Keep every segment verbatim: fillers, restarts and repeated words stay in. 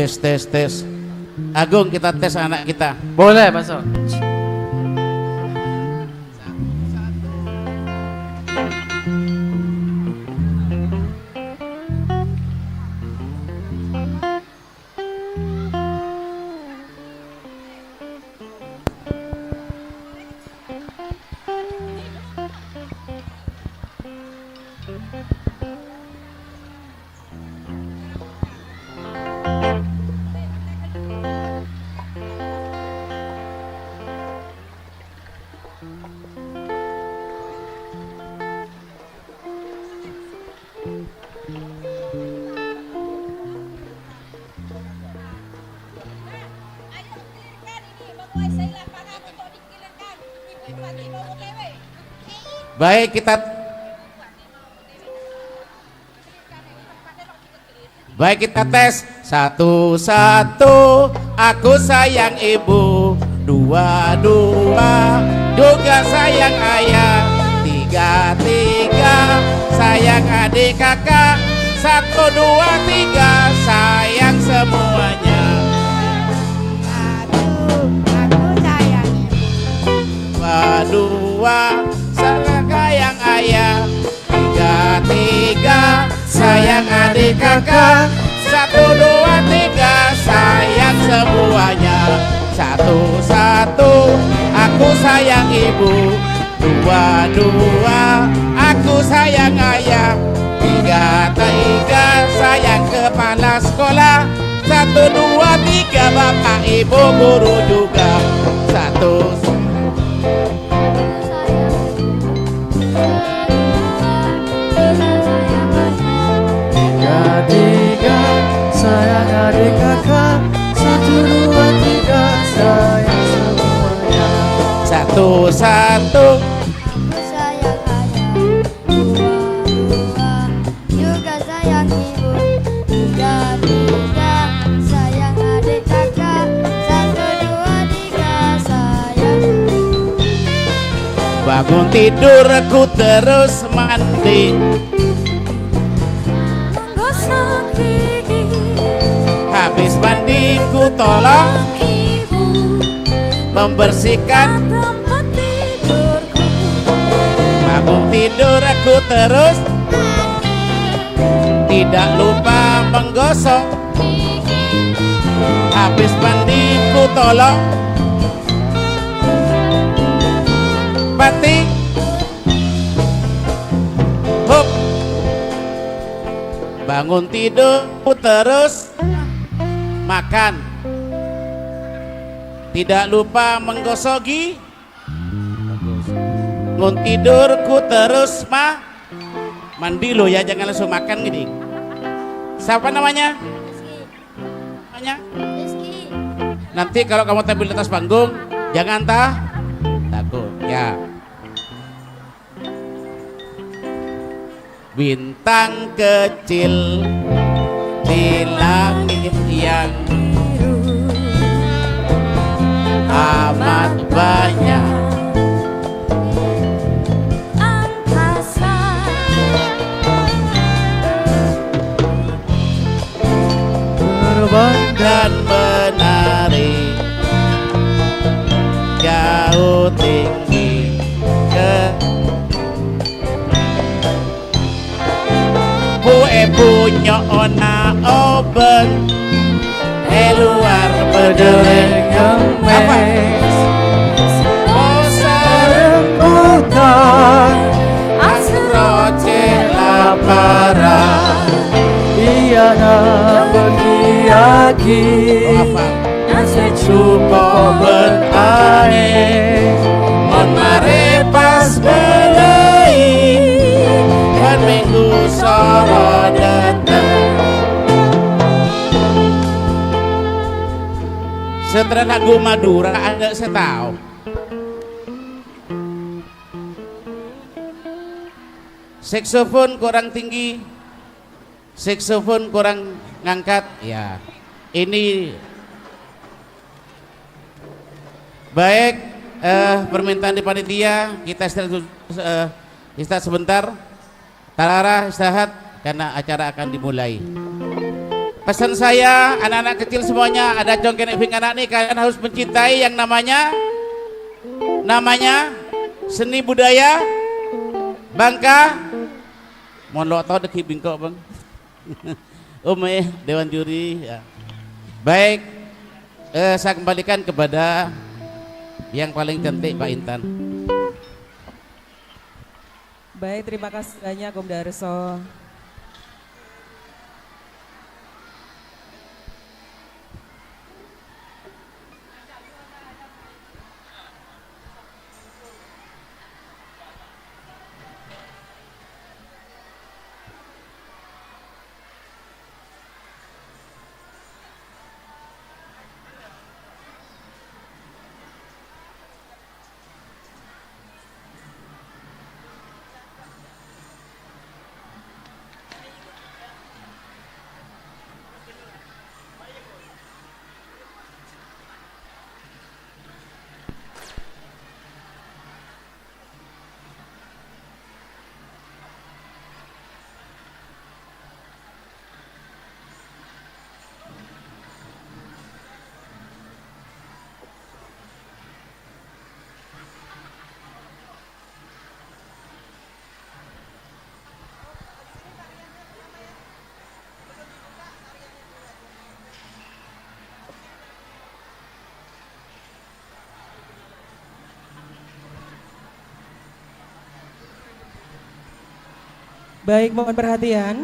Tes, tes, tes. Agung, kita tes anak kita. Boleh, Pak Sol. Baik, kita, baik, kita tes. Satu, satu, aku sayang ibu. Dua, dua, juga sayang ayah. Tiga, tiga, sayang adik kakak. Satu, dua, tiga, sayang semuanya. Satu, aku sayang ibu. Dua, dua, sayang ayah. Tiga, tiga, sayang adik kakak. Satu, dua, tiga, sayang semuanya. Satu, satu, aku sayang ibu. Dua, dua, aku sayang ayah. Tiga, tiga, sayang kepala sekolah. Satu, dua, tiga, bapak ibu guru juga. Satu, tiga, tiga, sayang adik kakak. Satu, dua, tiga, sayang semuanya. Satu, satu. Aku sayang ayah. Dua, dua, juga sayang ibu. Tiga, tiga, sayang adik kakak. Satu, dua, tiga, sayang. Bangun tidur, ku terus mandi. Menggosok gigi. Habis mandi, ku tolong ibu membersihkan tempat tidurku. Bangun tidur, ku terus tidak lupa menggosok. Habis mandi, ku tolong pati. Hup. Bangun tidur, terus makan. Tidak lupa menggosok gi-, bangun tidur, ku terus ma-, mandi lo ya, jangan langsung makan gini. Siapa namanya? Namanya? Nanti kalau kamu tampil di atas panggung, jangan ta-, takut, ya. Bintang kecil di langit yang biru amat banyak. Angkasa terbang dan menari jauh tinggi ke bu-ebu nyo'ona obat e luar bedereng ngemes. Apa? Sareng kota asroce laparan. Iyana bagi-agi. Oh, apa? Nase cuko' ben ae, mon mare pas belai, kan minggu soro dhateng. Seteran lagu Madura, anda saya tahu. Saksofon kurang tinggi. Saksofon kurang ngangkat, ya. Ini baik, eh, permintaan di panitia, kita istirahat, eh, istirahat sebentar. Tarara istirahat karena acara akan dimulai. Pesan saya, anak-anak kecil semuanya, ada cong kènè' bhing ana' nè, kalian harus mencintai yang namanya, namanya seni budaya Bangka. Mon lo' tao dâggi' bengko', Bang. Om, eh, Dewan Juri, ya. Baik, eh, saya kembalikan kepada yang paling cantik, Pak Intan. Baik, terima kasih banyak, Om Darso. Baik, mohon perhatian.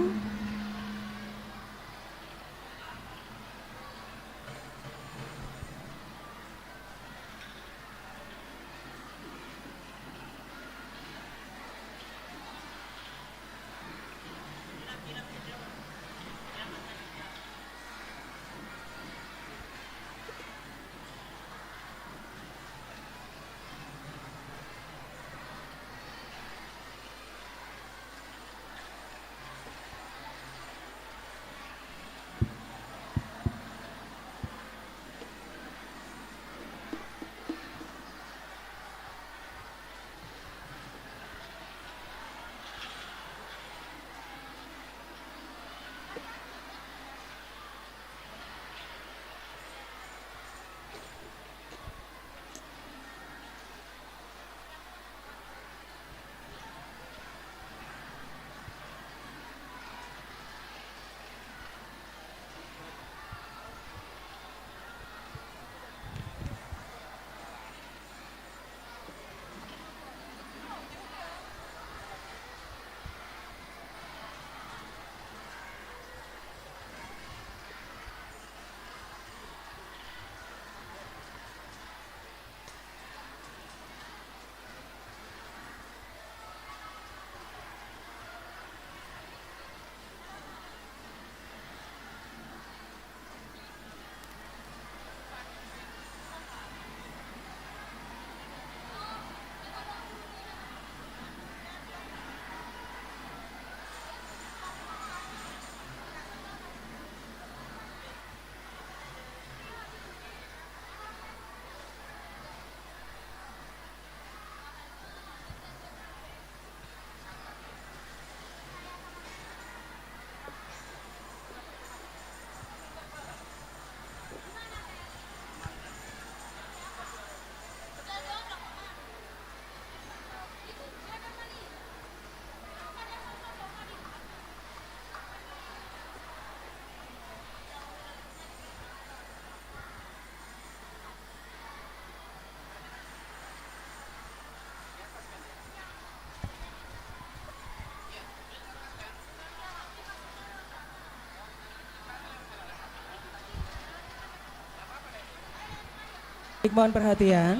Baik, mohon perhatian.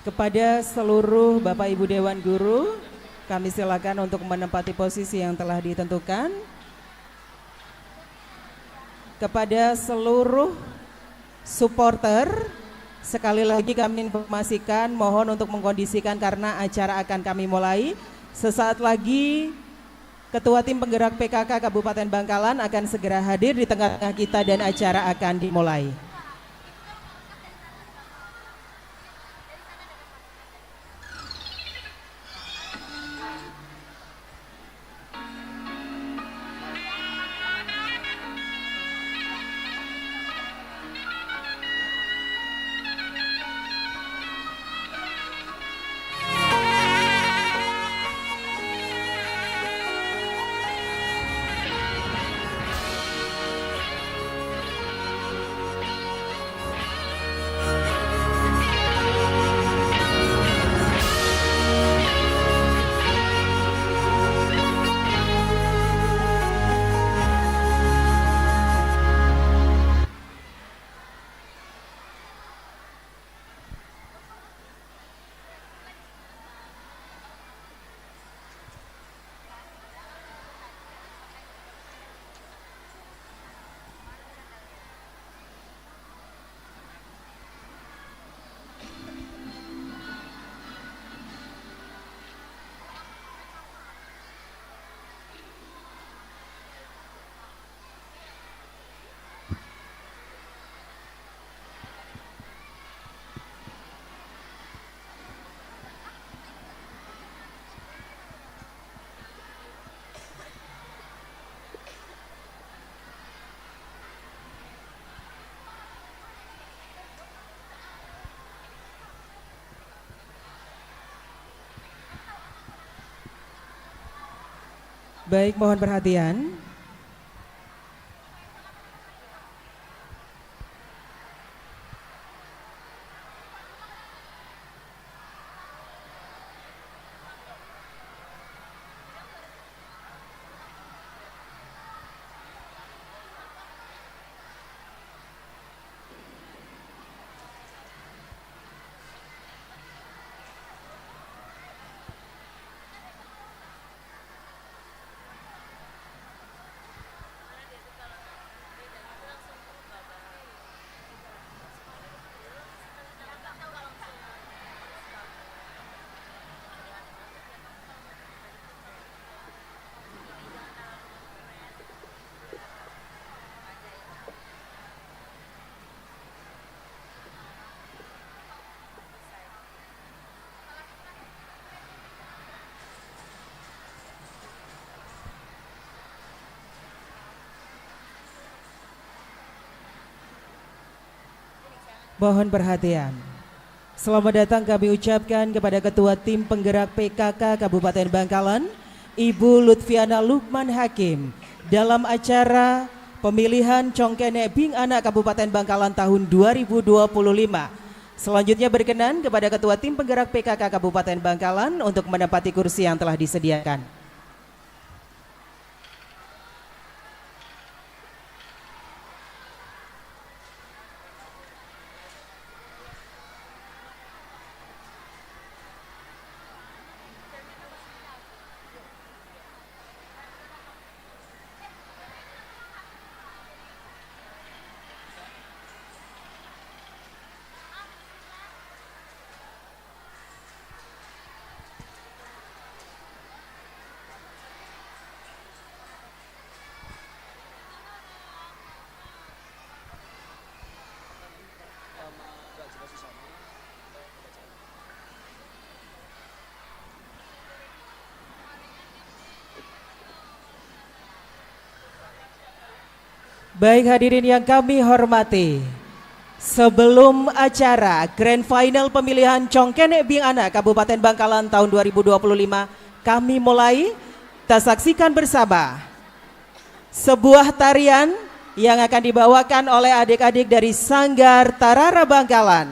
Kepada seluruh Bapak Ibu Dewan Guru, kami silakan untuk menempati posisi yang telah ditentukan. Kepada seluruh supporter, sekali lagi kami informasikan, mohon untuk mengkondisikan karena acara akan kami mulai. Sesaat lagi, Ketua Tim Penggerak P K K Kabupaten Bangkalan akan segera hadir di tengah-tengah kita dan acara akan dimulai. Baik, mohon perhatian. Mohon perhatian. Selamat datang kami ucapkan kepada Ketua Tim Penggerak P K K Kabupaten Bangkalan, Ibu Lutfiana Lukman Hakim, dalam acara pemilihan Congkene Bing Ana' Kabupaten Bangkalan tahun dua ribu dua puluh lima. Selanjutnya berkenan kepada Ketua Tim Penggerak P K K Kabupaten Bangkalan untuk menempati kursi yang telah disediakan. Baik, hadirin yang kami hormati, sebelum acara grand final pemilihan Congkene Bing Ana' Kabupaten Bangkalan tahun dua ribu dua puluh lima kami mulai, kita saksikan bersama sebuah tarian yang akan dibawakan oleh adik-adik dari Sanggar Tarara Bangkalan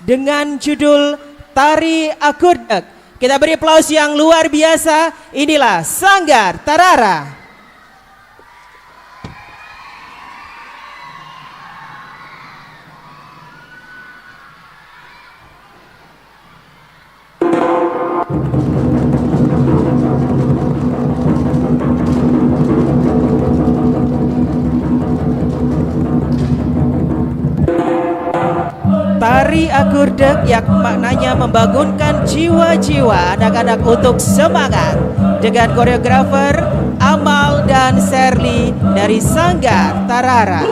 dengan judul Tari Agurdek. Kita beri aplaus yang luar biasa. Inilah Sanggar Tarara. Tari agurdek yang maknanya membangunkan jiwa-jiwa anak-anak untuk semangat, dengan koreografer Amal dan Serli dari Sanggar Tarara.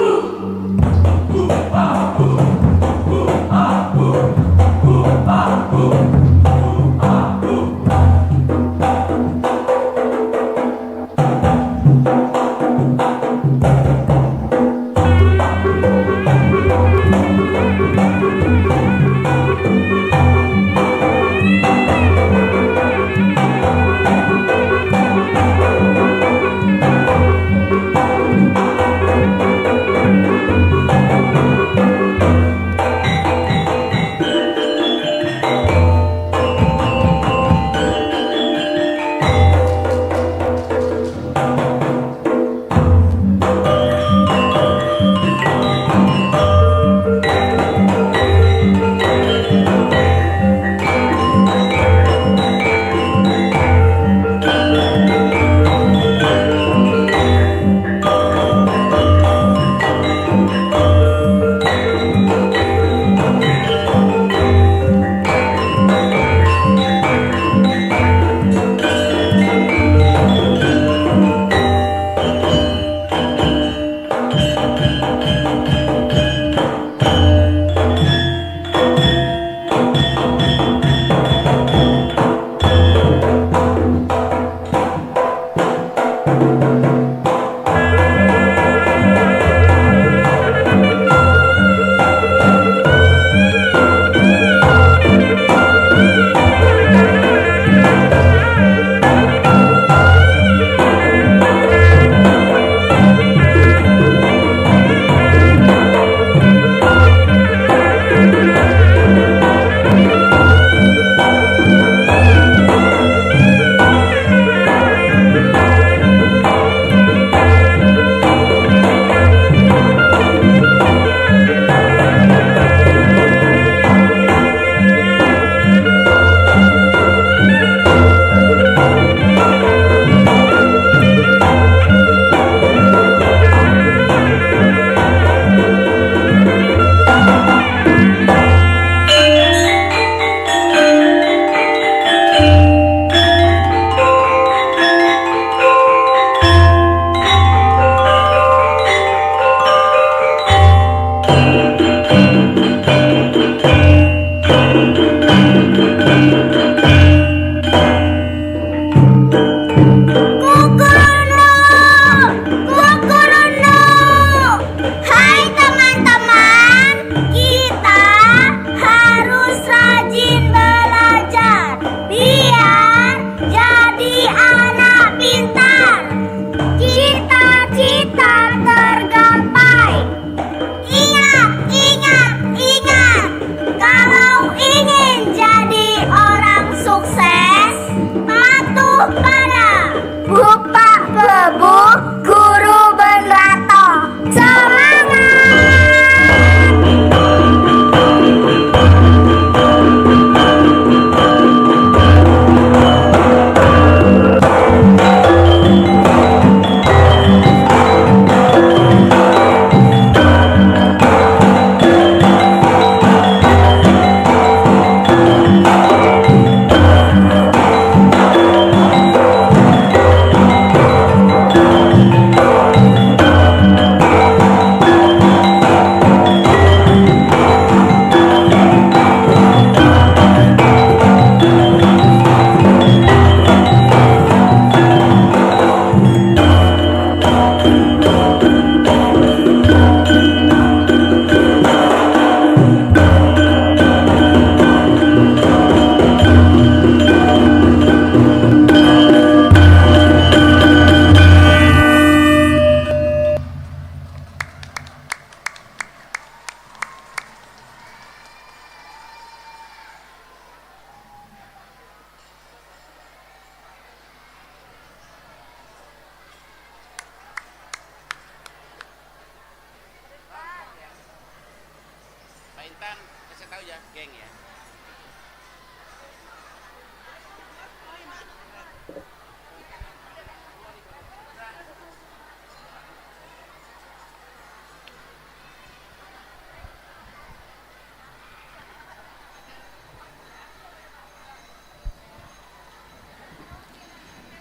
Tang, kasih tahu ya, geng ya.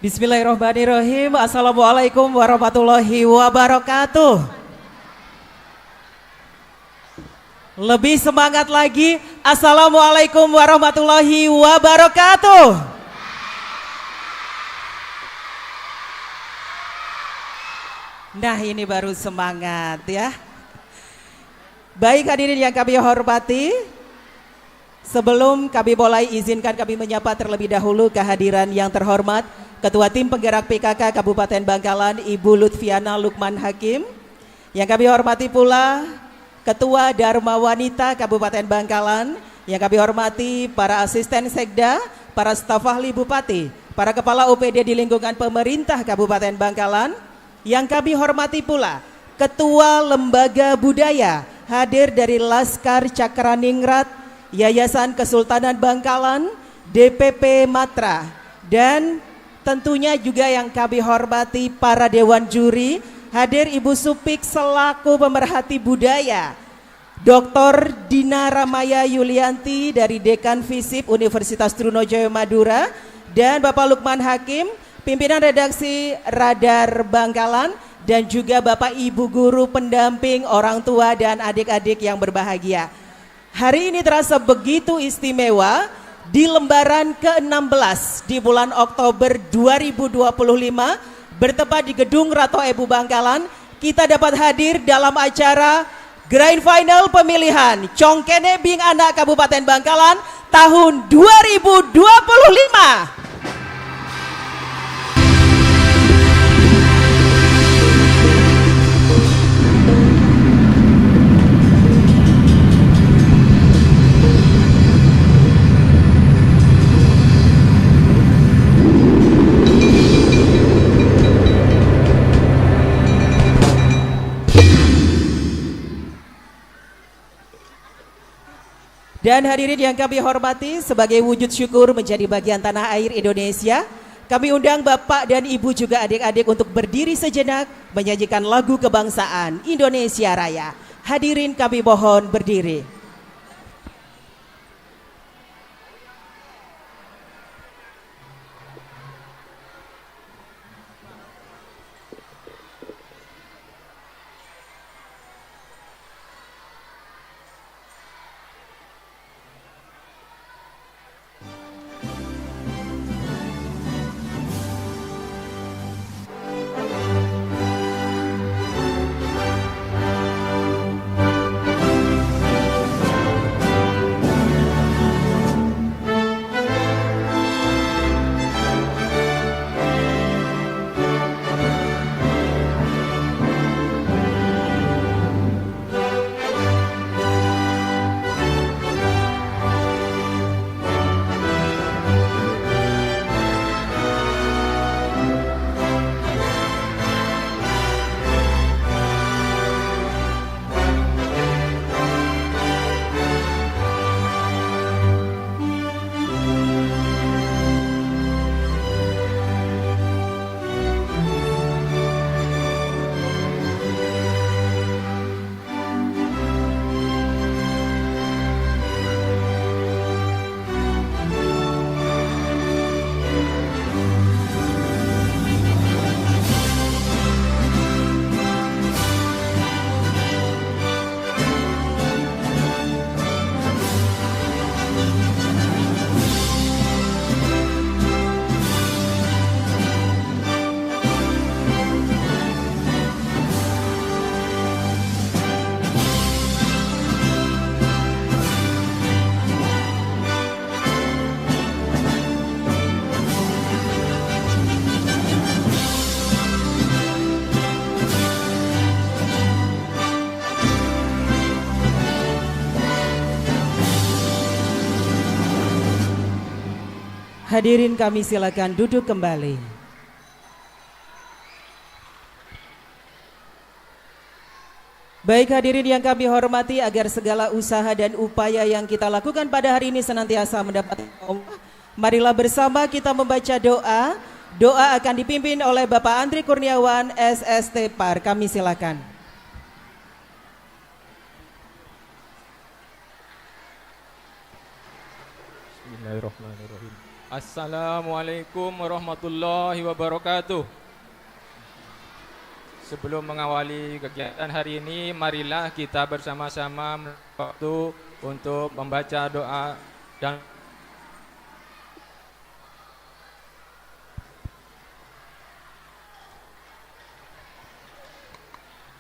Bismillahirrahmanirrahim. Assalamualaikum warahmatullahi wabarakatuh. Lebih semangat lagi. Assalamualaikum warahmatullahi wabarakatuh. Nah, ini baru semangat ya. Baik hadirin yang kami hormati, sebelum kami mulai, izinkan kami menyapa terlebih dahulu kehadiran yang terhormat Ketua Tim Penggerak P K K Kabupaten Bangkalan, Ibu Lutfiana Lukman Hakim. Yang kami hormati pula Ketua Dharma Wanita Kabupaten Bangkalan. Yang kami hormati para asisten sekda, para staf ahli bupati, para kepala O P D di lingkungan pemerintah Kabupaten Bangkalan. Yang kami hormati pula Ketua Lembaga Budaya hadir dari Laskar Cakraningrat, Yayasan Kesultanan Bangkalan, D P P Matra, dan tentunya juga yang kami hormati para dewan juri, hadir Ibu Supik selaku pemerhati budaya, Doktor Dina Ramaya Yulianti dari Dekan FISIP Universitas Trunojoyo Madura, dan Bapak Lukman Hakim, pimpinan redaksi Radar Bangkalan, dan juga Bapak Ibu guru pendamping, orang tua, dan adik-adik yang berbahagia. Hari ini terasa begitu istimewa di lembaran keenam belas di bulan Oktober dua ribu dua puluh lima, bertepat di Gedung Rato Ebu Bangkalan, kita dapat hadir dalam acara Grand Final Pemilihan Congkene Bing Ana' Kabupaten Bangkalan tahun dua ribu dua puluh lima. Dan hadirin yang kami hormati, sebagai wujud syukur menjadi bagian tanah air Indonesia, kami undang Bapak dan Ibu juga adik-adik untuk berdiri sejenak, menyanyikan lagu kebangsaan Indonesia Raya. Hadirin kami mohon berdiri. Hadirin kami silakan duduk kembali. Baik hadirin yang kami hormati, agar segala usaha dan upaya yang kita lakukan pada hari ini senantiasa mendapat Allah, marilah bersama kita membaca doa. Doa akan dipimpin oleh Bapak Andri Kurniawan, S S T Par. Kami silakan. Bismillahirrahmanirrahim. Assalamualaikum warahmatullahi wabarakatuh. Sebelum mengawali kegiatan hari ini, marilah kita bersama-sama waktu untuk membaca doa dan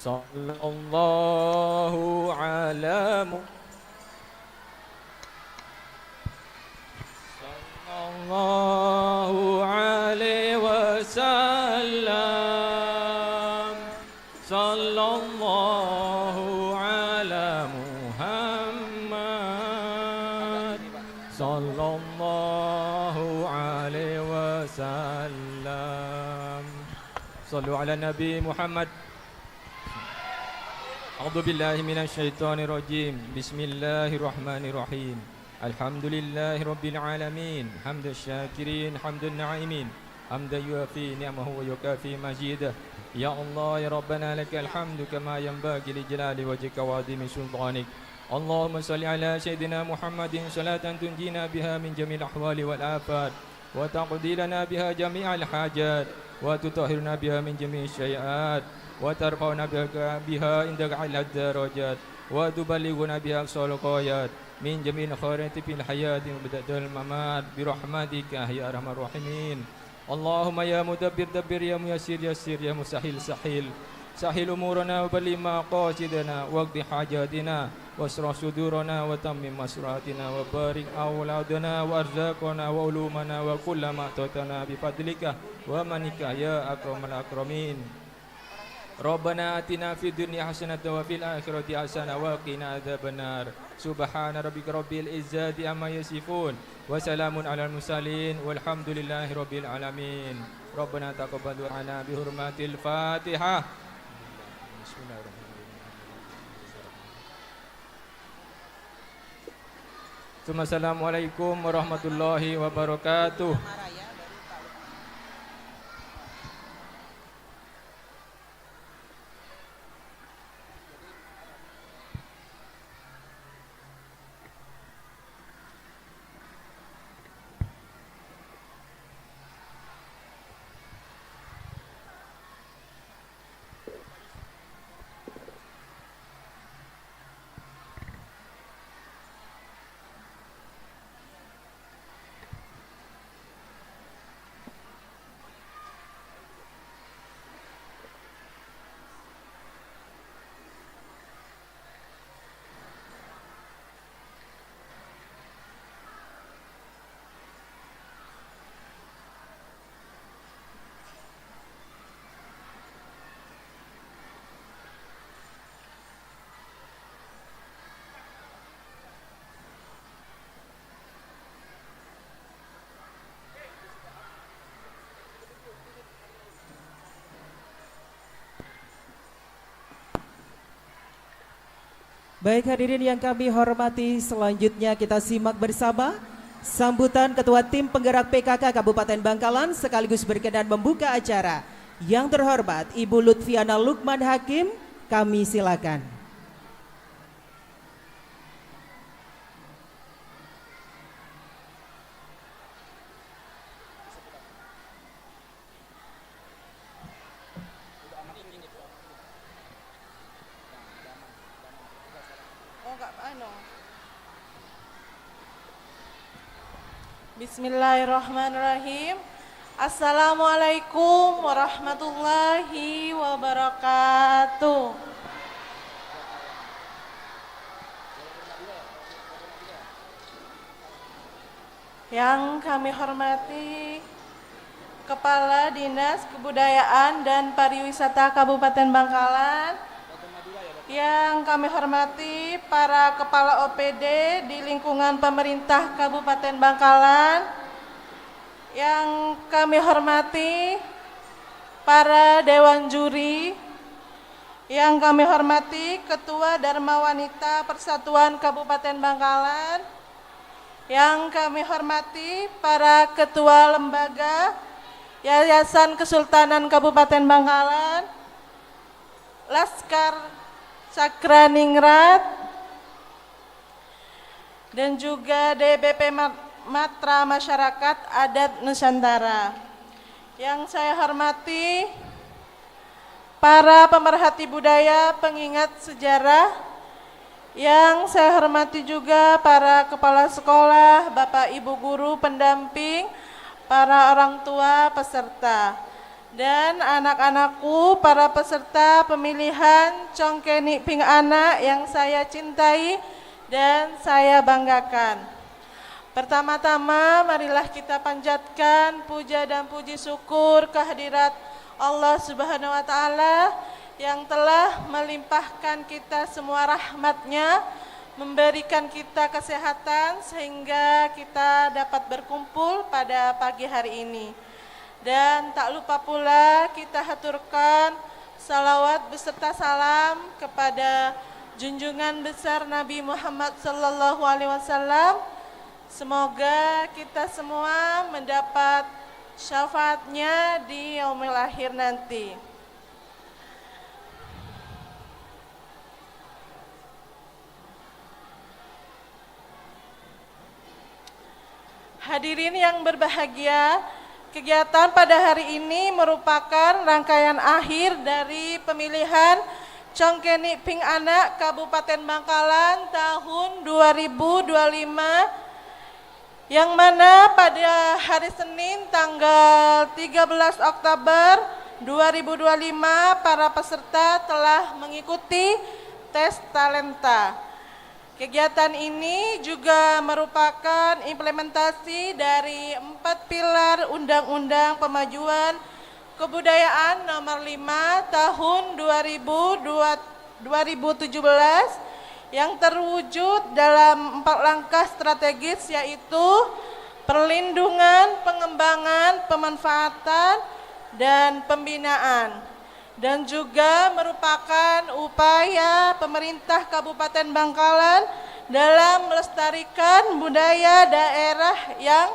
Sallallahu ala Mu-, sallallahu alaihi wasallam. Sallallahu ala Muhammad. Sallallahu alaihi wasallam. Sallu ala Nabi Muhammad. A'udzubillahi minasyaitonirrajim. Bismillahirrahmanirrahim. Alhamdulillahirabbil alamin. Hamdasy syakirin, hamdan na'imin. Hamdan yuwafi ni'amahu wa yukafi mazidah. Ya Allah, ya Rabbana, lakal hamdu kama yanbaghi li jalali wajhika wa 'azimi sultanik. Allahumma shalli ala Sayyidina Muhammadin salatan tunjina biha min jami'il ahwali wal afat. وتقضي لنا بها جميع الحاجات، وتطهرنا بها من جميع السيئات، وترفعنا بها، بها عندك أعلى الدرجات، وتبلغنا بها أقصى الغايات من جميع الخيرات في الحياة وبعد الممات برحمتك يا أرحم الراحمين. اللهم يا مدبر دبر، يا ميسر يسر، يا مسهل سهل. سهل أمورنا وبلغ مقاصدنا واقض حاجاتنا واشرح صدورنا وتمم مسراتنا وبارك أولادنا وأرزاقنا وعلومنا وكل ما أعطيتنا بفضلك ومنك يا أكرم الأكرمين. ربنا آتنا في الدنيا حسنة وفي الآخرة حسنة وقنا عذاب النار. سبحان ربك رب العزة عما يصفون. وسلام على المرسلين والحمد لله رب العالمين. ربنا تقبل دعاءنا بحرمة الفاتحة. بسم الله الرحمن الرحيم. ثم السلام عليكم ورحمة الله وبركاته. Baik, hadirin yang kami hormati, selanjutnya kita simak bersama sambutan Ketua Tim Penggerak P K K Kabupaten Bangkalan sekaligus berkenan membuka acara. Yang terhormat Ibu Lutfiana Lukman Hakim, kami silakan. Oh, nggak, anu. Bismillahirrahmanirrahim. Assalamualaikum warahmatullahi wabarakatuh. Yang kami hormati Kepala Dinas Kebudayaan dan Pariwisata Kabupaten Bangkalan, yang kami hormati para kepala O P D di lingkungan pemerintah Kabupaten Bangkalan, yang kami hormati para dewan juri, Yang kami hormati Ketua Dharma Wanita Persatuan Kabupaten Bangkalan, yang kami hormati para ketua lembaga Yayasan Kesultanan Kabupaten Bangkalan, Laskar Cakraningrat, dan juga D B P Ma-, Matra Masyarakat Adat Nusantara. Yang saya hormati para pemerhati budaya, pengingat sejarah. Yang saya hormati juga para kepala sekolah, bapak ibu guru pendamping, para orang tua peserta, dan anak-anakku, para peserta pemilihan Cong Kènè' Bhing Ana' yang saya cintai dan saya banggakan. Pertama-tama, marilah kita panjatkan puja dan puji syukur kehadirat Allah Subhanahu wa Ta'ala yang telah melimpahkan kita semua rahmat-Nya, memberikan kita kesehatan sehingga kita dapat berkumpul pada pagi hari ini. Dan tak lupa pula kita haturkan salawat beserta salam kepada junjungan besar Nabi Muhammad sallallahu alaihi wasallam. Semoga kita semua mendapat syafaatnya di yaumil akhir nanti. Hadirin yang berbahagia, kegiatan pada hari ini merupakan rangkaian akhir dari pemilihan Cong Kènè' Bhing Ana' Kabupaten Bangkalan tahun dua ribu dua puluh lima, yang mana pada hari Senin tanggal tiga belas Oktober dua ribu dua puluh lima, para peserta telah mengikuti tes talenta. Kegiatan ini juga merupakan implementasi dari empat pilar Undang-Undang Pemajuan Kebudayaan Nomor lima Tahun dua ribu dua, dua ribu tujuh belas yang terwujud dalam empat langkah strategis, yaitu perlindungan, pengembangan, pemanfaatan, dan pembinaan, dan juga merupakan upaya pemerintah Kabupaten Bangkalan dalam melestarikan budaya daerah yang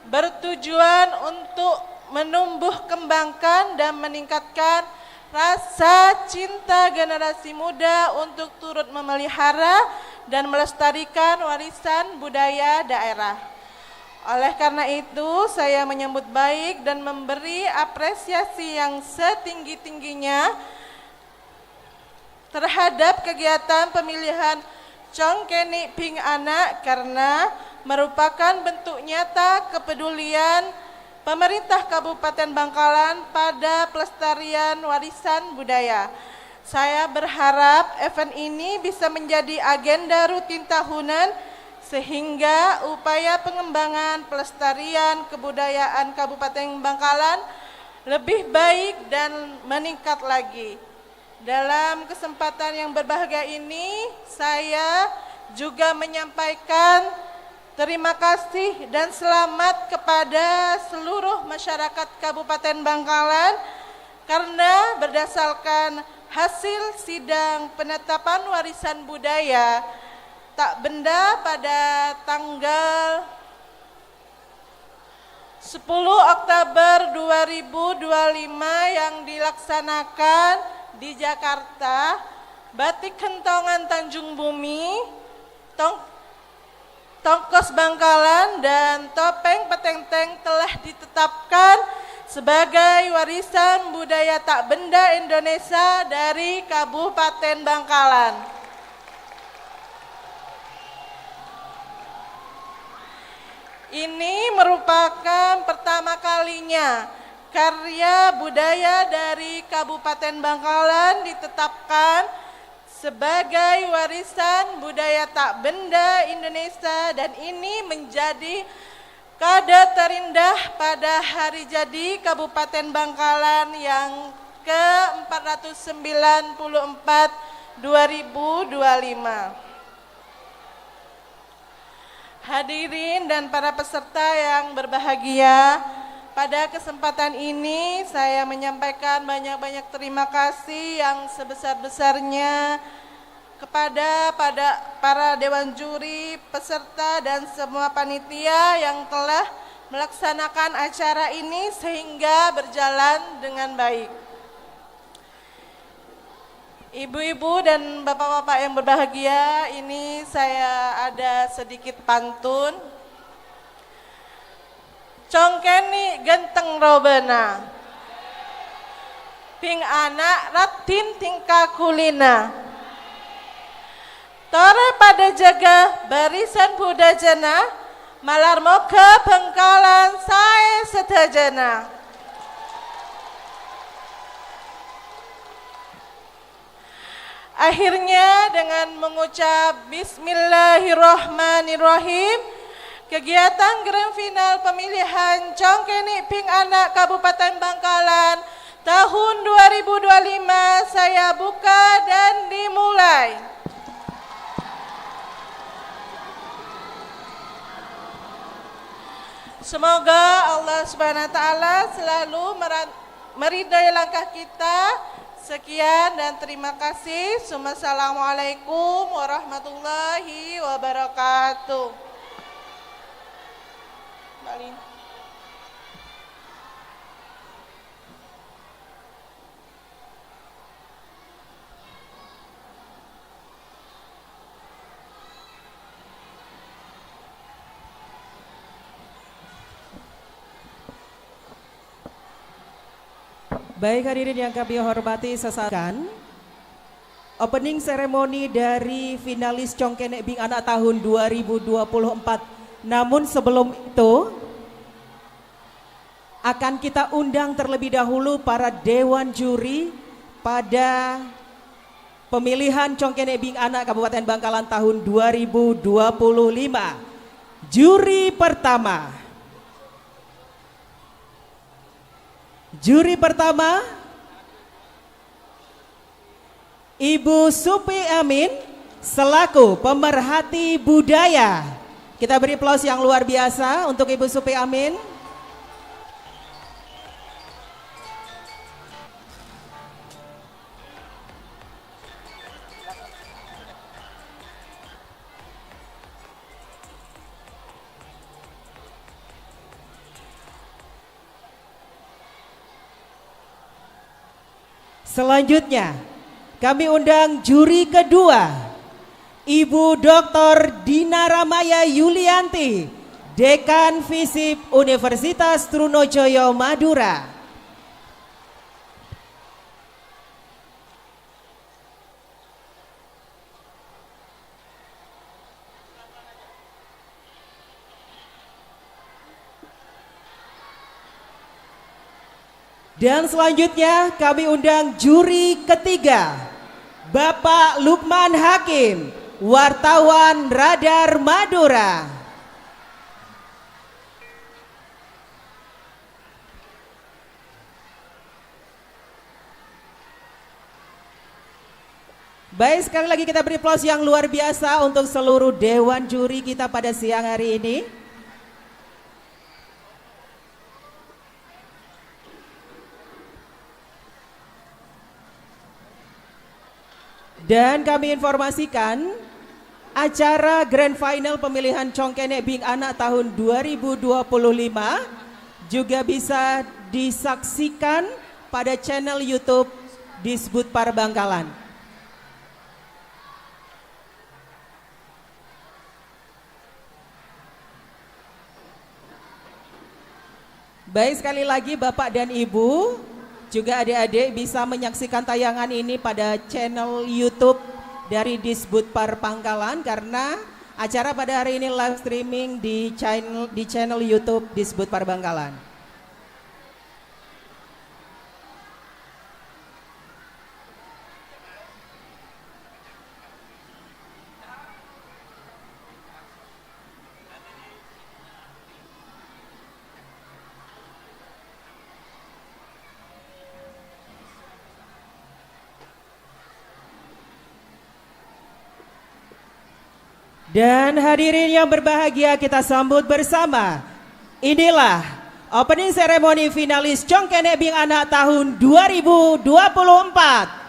bertujuan untuk menumbuh kembangkan dan meningkatkan rasa cinta generasi muda untuk turut memelihara dan melestarikan warisan budaya daerah. Oleh karena itu, saya menyambut baik dan memberi apresiasi yang setinggi-tingginya terhadap kegiatan pemilihan Cong Kènè' Bhing Ana' karena merupakan bentuk nyata kepedulian pemerintah Kabupaten Bangkalan pada pelestarian warisan budaya. Saya berharap event ini bisa menjadi agenda rutin tahunan sehingga upaya pengembangan pelestarian kebudayaan Kabupaten Bangkalan lebih baik dan meningkat lagi. Dalam kesempatan yang berbahagia ini, saya juga menyampaikan terima kasih dan selamat kepada seluruh masyarakat Kabupaten Bangkalan karena berdasarkan hasil sidang penetapan warisan budaya tak benda pada tanggal sepuluh Oktober dua ribu dua puluh lima yang dilaksanakan di Jakarta, Batik Kentongan Tanjung Bumi, Tong-, Tongkos Bangkalan, dan Topeng Petengteng telah ditetapkan sebagai warisan budaya tak benda Indonesia dari Kabupaten Bangkalan. Ini merupakan pertama kalinya karya budaya dari Kabupaten Bangkalan ditetapkan sebagai warisan budaya tak benda Indonesia, dan ini menjadi kado terindah pada hari jadi Kabupaten Bangkalan yang ke empat ratus sembilan puluh empat dua ribu dua puluh lima. Hadirin dan para peserta yang berbahagia, Pada kesempatan ini, saya menyampaikan banyak-banyak terima kasih yang sebesar-besarnya kepada, pada para dewan juri, peserta, dan semua panitia yang telah melaksanakan acara ini sehingga berjalan dengan baik. Ibu-ibu dan bapak-bapak yang berbahagia, ini saya ada sedikit pantun. Congkènè' ghânteng robâna, bing ana' raddhin tingka kulina. Torè padâ jâgâ barisan budajâna, malar moghâ Bhângkalan saè sadhâjâna. Akhirnya, dengan mengucap Bismillahirrahmanirrahim, kegiatan grand final pemilihan Congkènè' Bing Ana' Kabupaten Bangkalan tahun dua ribu dua puluh lima saya buka dan dimulai. Semoga Allah Subhanahu wa Ta'ala selalu meran-, meridai langkah kita. Sekian dan terima kasih. Summa assalamualaikum warahmatullahi wabarakatuh. Balik. Baik, hadirin yang kami hormati, sesaat opening ceremony dari finalis Congkènè' Bing Ana' tahun dua ribu dua puluh empat. Namun sebelum itu, akan kita undang terlebih dahulu para dewan juri pada pemilihan Congkènè' Bing Ana' Kabupaten Bangkalan tahun dua ribu dua puluh lima. Juri pertama. Juri pertama, Ibu Supi Amin selaku pemerhati budaya. Kita beri aplaus yang luar biasa untuk Ibu Supi Amin. Selanjutnya, kami undang juri kedua, Ibu Doktor Dina Ramaya Yulianti, Dekan FISIP Universitas Trunojoyo Madura. Dan selanjutnya kami undang juri ketiga, Bapak Lukman Hakim, wartawan Radar Madura. Baik, sekali lagi kita beri aplaus yang luar biasa untuk seluruh dewan juri kita pada siang hari ini. Dan kami informasikan, acara Grand Final Pemilihan Congkènè' Bing Ana' tahun dua ribu dua puluh lima juga bisa disaksikan pada channel YouTube Disbudpar Bangkalan. Baik, sekali lagi, Bapak dan Ibu, juga adik-adik bisa menyaksikan tayangan ini pada channel YouTube dari Disbudpar Bangkalan, karena acara pada hari ini live streaming di channel, di channel YouTube Disbudpar Bangkalan. Dan hadirin yang berbahagia, kita sambut bersama. Inilah Opening ceremony finalis Cong Kènè' Bing Ana' tahun dua ribu dua puluh empat.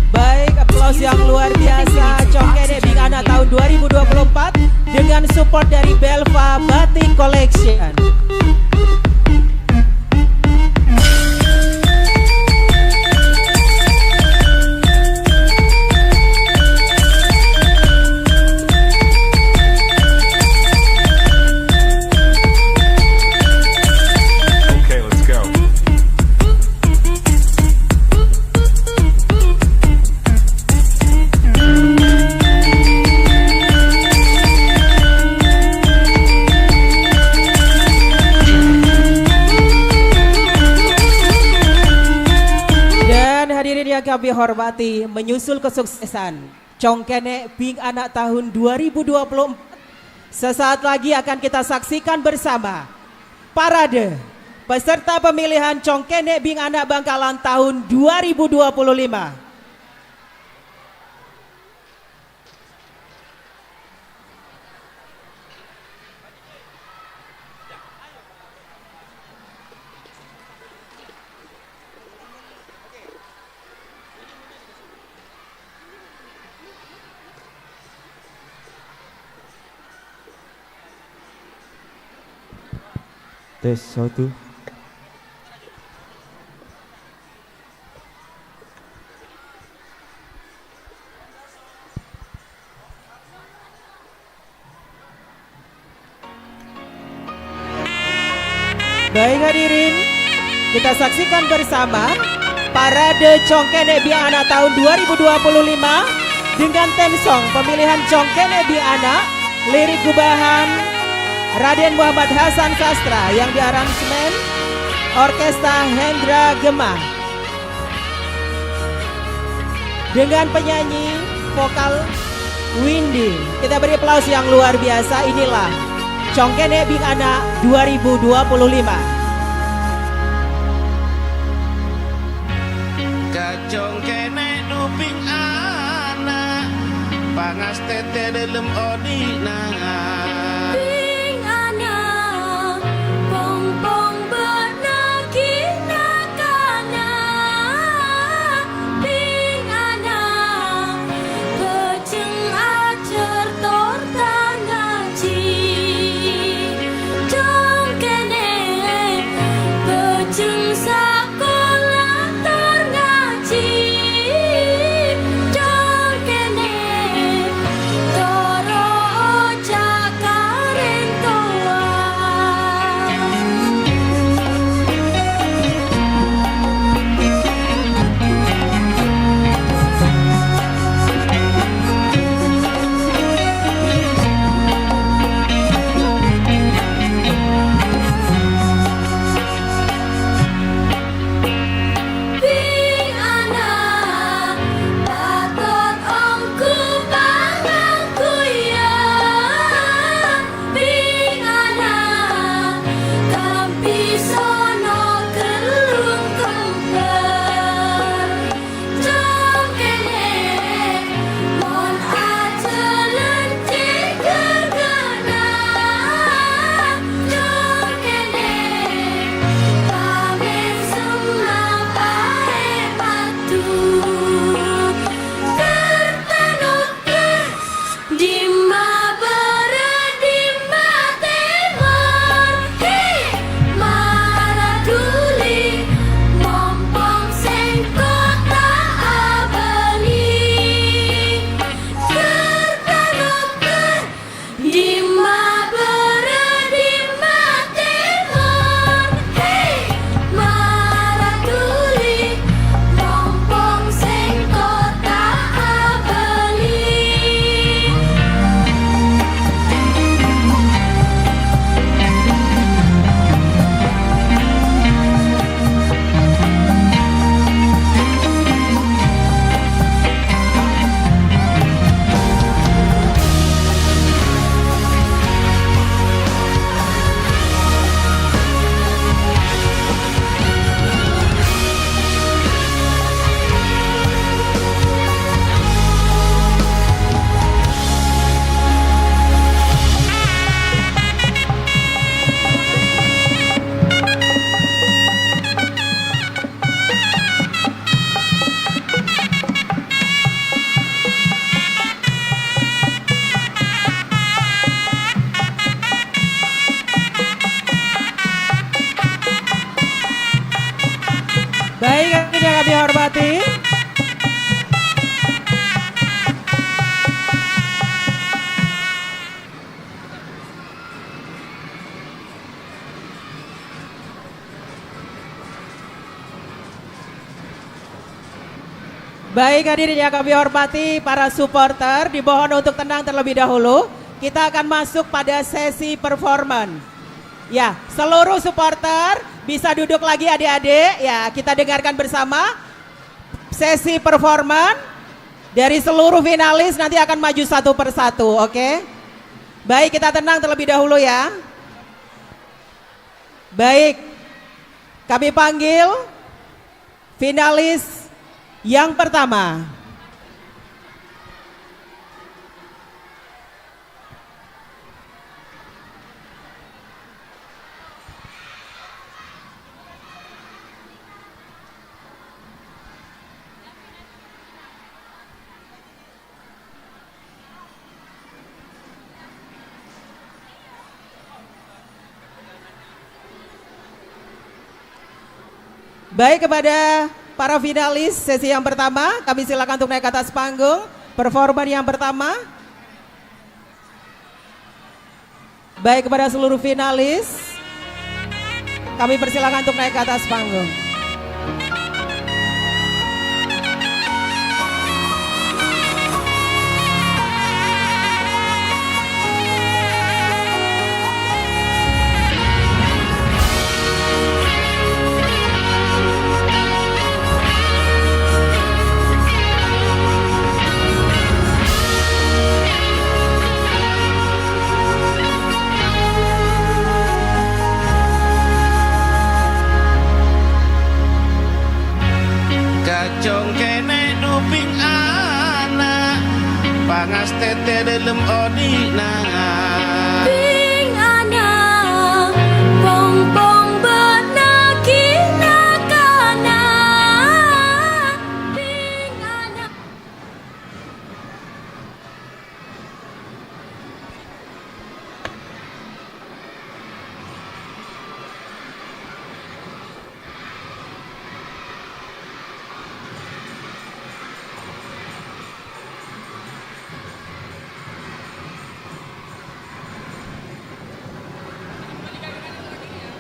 Baik, aplaus yang luar biasa, Congkene' Bing Ana' tahun dua ribu dua puluh empat dengan support dari Belva Batik Collection. Okay, let's go. Dan hadirin yang kami hormati, menyusul kesuksesan Congkene' Bing Ana' tahun dua ribu dua puluh empat, sesaat lagi akan kita saksikan bersama parade peserta pemilihan Congkene' Bing Ana' Bangkalan tahun dua ribu dua puluh lima. Tes satu. Baik hadirin, kita saksikan bersama parade Congkene' Bing Ana' tahun dua ribu dua puluh lima dengan theme song pemilihan Congkene' Bing Ana', lirik gubahan Raden Muhammad Hasan Sastra yang diaransemen Orkestra Hendra Gema. Dengan penyanyi vokal Windy. Kita beri aplaus yang luar biasa. Inilah Congkene' Bing Ana' dua ribu dua puluh lima. Kacongkene' dhu bing ana', pangastete dhalem odhi'na. Bing ana', pong-pong bâ'na ghi' na-kana'. Bing ana', bhâjâng ajhâr tor ta' ngajhi. Congkene', bhâjâng sakola tor ngajhi. Congkene', toro' oca' Baik, hadirin yang kami hormati. Baik, hadirin yang kami hormati, para supporter, dimohon untuk tenang terlebih dahulu. Kita akan masuk pada sesi performan. Ya, seluruh supporter bisa duduk lagi, adik-adik. Ya, kita dengarkan bersama sesi performan dari seluruh finalis nanti akan maju satu persatu, oke? Baik, kita tenang terlebih dahulu ya. Baik, kami panggil finalis yang pertama. Baik, kepada para finalis sesi yang pertama, kami silakan untuk naik ke atas panggung, performa yang pertama. Baik, kepada seluruh finalis, kami persilakan untuk naik ke atas panggung. Kacong kene' duping ana', pangastete dhalem odhi'na. Bing ana', pong-pong ba'na ghi' na-kana'. Bing ana'.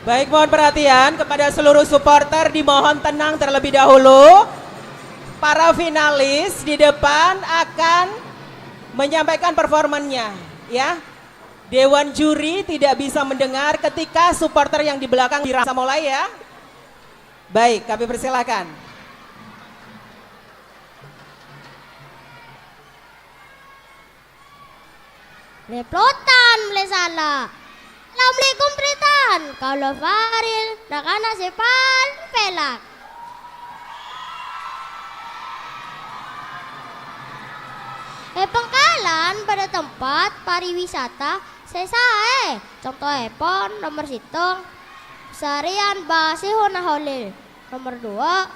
Baik, mohon perhatian kepada seluruh supporter, dimohon tenang terlebih dahulu. Para finalis di depan akan menyampaikan performanya, ya. Dewan juri tidak bisa mendengar ketika supporter yang di belakang dirasa mulai, ya. Baik, kami persilakan. Leplotan mele sala. Assalamualaikum, Tretan. Kaula Faril, na-kana' se palem pelak. E Bangkalan badha tempat pariwisata se sae. Contoepon, nomer settong, Sarian Basehona Holil. Nomer duwa,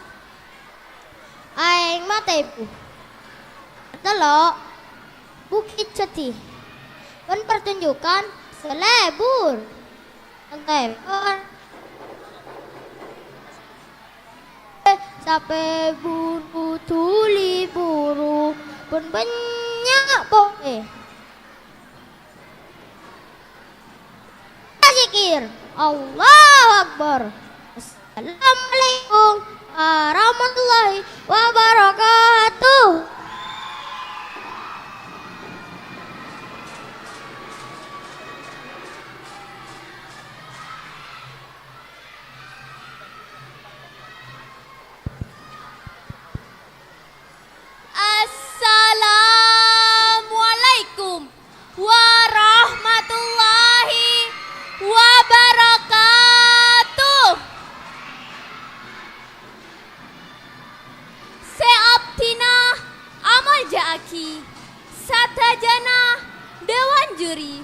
Aeng Matebu. Tello', Bukit Cedi. Ban pertunjukan se lebur. Entar, sape buru tuli buru, ban bannya' poke. Zikir. Allahu Akbar. Assalamualaikum warahmatullahi wabarakatuh. Assalamualaikum warahmatullahi wabarakatuh. Se abdina amolja'agi sadajana dewan juri,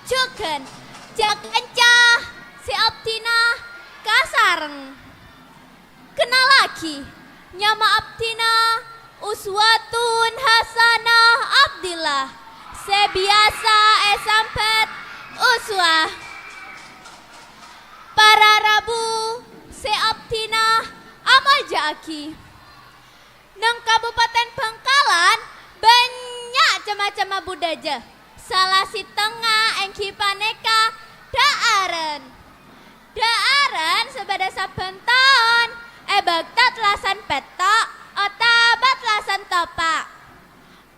jugan ja-kanca se abdina kasareng. Kennalagi, nyama abdina Uswatun Hasanah Abdillah, se biyasa esambet Uswah. Para rabu se abdina amolja'agi. Agi. Neng Kabupaten Bangkalan bânnya' cem-macemma budhâjâ. Sala sèttongnga èngghi panèka dhâ'ârân. Dhâ'ârân sè bâdâ sabbhân taon è bâkto tellasan pètto' otabâ tellasan topa'.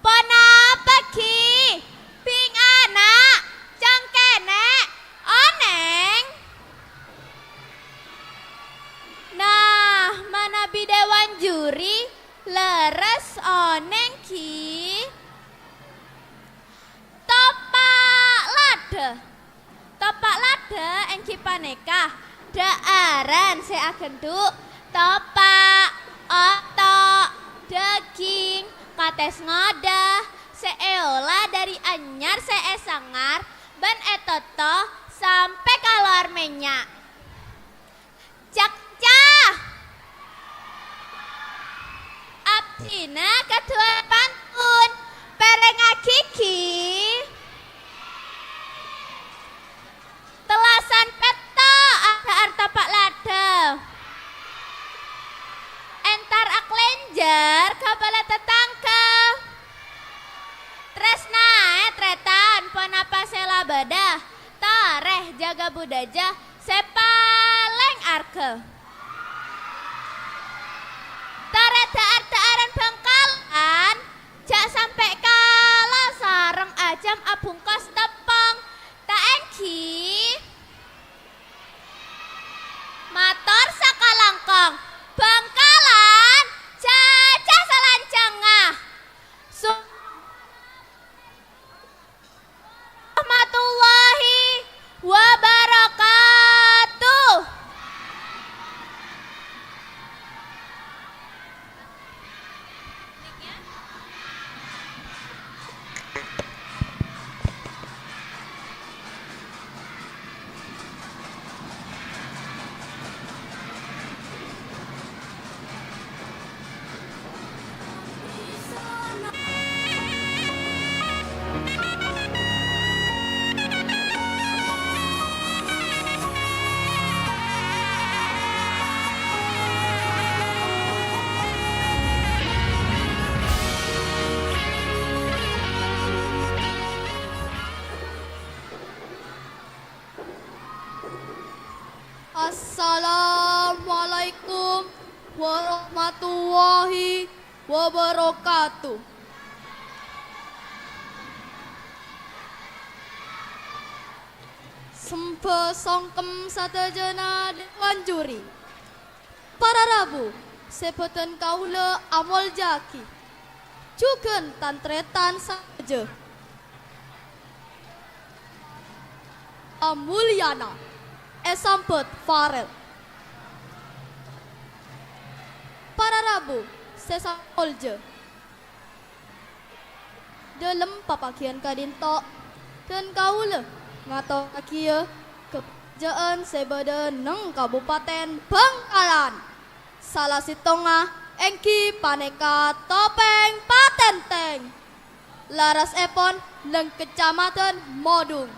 Ponapa ghi? Bhing ana' cangkènè' onèng? Nah, manabi dewan juri lerres onèng ghi? Topa' ladhâ. Topa' ladhâ èngghi panèka dhâ'ârân sè aghândhu' topa', oto', dhâghing, katès ngodâ sè èola dhâri anyar sè èsangar bân ètotto sampè' kalowar mènnya'. Cakca! Abdhina kadhuwâ pantun, pèrèngngaghi ghi. Tellasan pètto' adhâ'âr topa' ladhâ. Èntar akalènjhâr ka bâlâ tatangghâ. Trèsnaè tarètan ponapa sè la bâdâ. Torè jâgâ budhâjâ sè palèng arghâ. Torè dhâ'âr-dhâ'ârân Bangkalan, jhâ' sampè' kala sareng ajâm abhungkos teppong. Ta' èngghi? Mator sakalangkong, Bangkalan jhâjhâ salanjhângnga. Su- warahmatullahi wabarakatuh. Assalamualaikum warahmatullahi wabarakatuh. Sembhâ songkem sadhâjâna dewan juri. Para rabu sè bâdhân kaulâ amoljâ'aghi, jhughân tan-tarètan sadhâjâ. Amoljâna èsambhât Farel. Para rabu sè samolja. Dhâlem papagiyân ka'dinto, dhân kaulâ ngatorraghiyâ kabhâjâ'ân sè bâdâ neng Kabupaten Bangkalan. Sala sèttongnga èngghi panèka Topèng Patèntèng. Lerressèpon neng Kacamadhân Modung.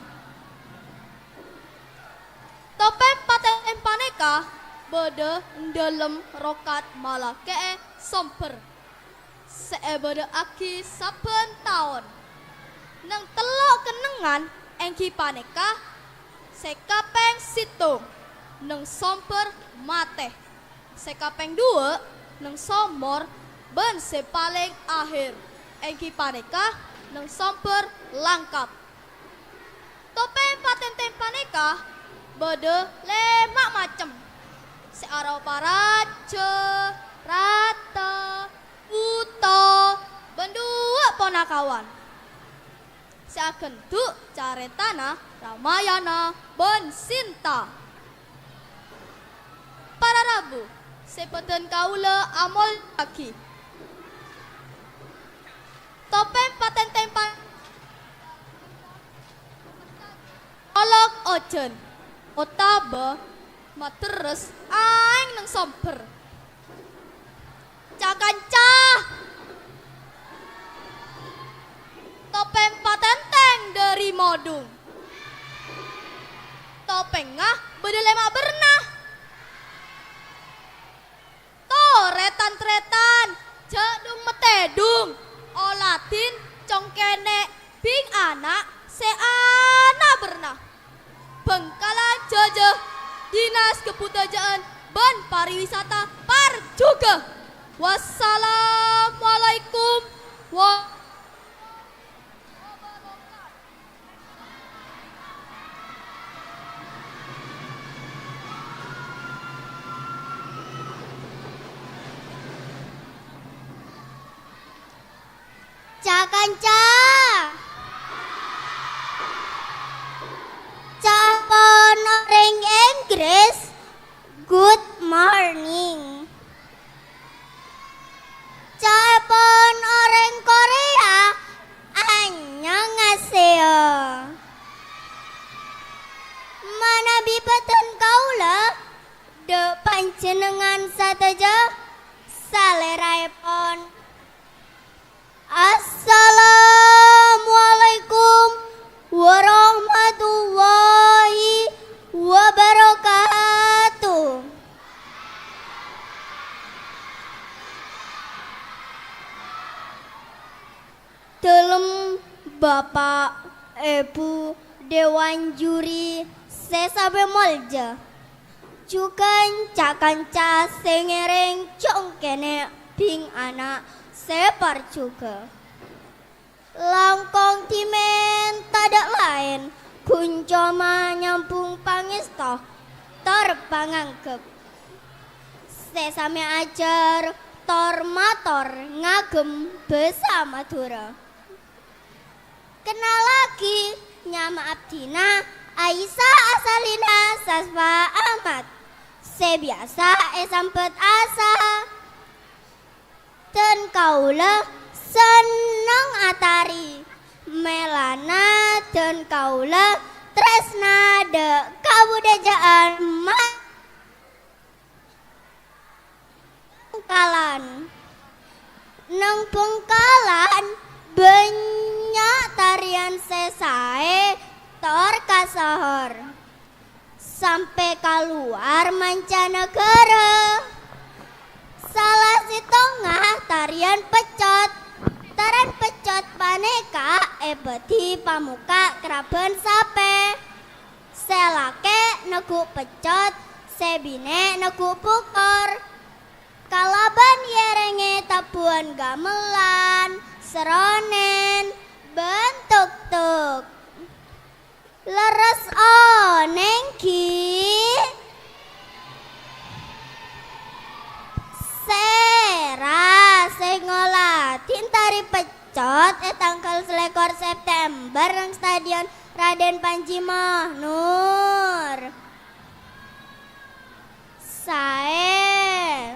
Topèng Patèntèng panèka bâdâ è dhâlem rokat malakè'è sombher sè èbâdâ'aghi sabbhân taon. Neng tello' kennengngan èngghi panèka sè kapèng sèttong, neng sombher matè. Sè kapèng duwâ', neng somor, bân sè palèng ahèr, èngghi panèka neng sombher langkap. Topèng patèntèng panèka bâdâ lèma' macem, sè aropa rajâ, rata, buto, bân duwâ' ponakawan. Sè aghândhu' carètana Ramayana bân Sinta. Para rabu sè bâdhân kaulâ amoljâ'aghi. Topèng patèntèng pa-, olok ojhân otabâ materres aèng neng sombher. Ca-kanca. Topèng patèntèng dhâri Modung. Topèngnga bâdâ lèma' bârna. Torè Tan-tarètan, jhâ' dhung-matèdhung, oladhin cong kènè' bhing ana' sè ana-bârna. Bhângkalan jâjâ, Dinas Kabudajâ'ân bân Pariwisata parjhughâ. Wassalamualaikum wa- Ca-kanca. Ca' pon orèng Inggris, good morning. Ca'èpon orèng Korea, annyeong haseyo. Manabi bhâdhân kaulâ, dâ' panjhennengngan sadhâjâ salèra'èpon. Assalamualaikum warahmatullahi wabarakatuh. Dhâlem Bapa', Èbhu, Dewan Juri sè samè molja, jhughân ca-kanca sè ngèrèng cong kènè' bhing ana' sè parjhughâ. Langkong dhimèn tadâ' laèn, ghun coma nyambhung pangèsto tor panganggep. Sè samè ajhâr tor mator ngagem bhâsa Madhurâ. Kennalaghi, nyama abdhina Aisyah Asalina Sasfa Ahmad, sè biyasa èsambhât Asa. Dân kaulâ senneng atarè. Mèlana dân kaulâ trèsna dâ' kabudajâ'ân ma-, Bhângkalan. Neng Bhângkalan bânnya' tarèyan sè saè tor kasohor. Sampè' kalowar mancanagara. Sala sèttongnga tarèyan peccot. Tarèyan peccot panèka èbâdhi pamokka' kerrabhân sapè. Sè lakè' neggu' peccot, sè binè' neggu' bokor. Kalabân èèrèngè tabbhuwân gamelan, saronèn, bân tok-tok. Lerres onèng, ghi? Sèra sè ngoladhin tarè peccot è tangghâl salèkor September neng Stadion Raden Panji Mahnur. Saè.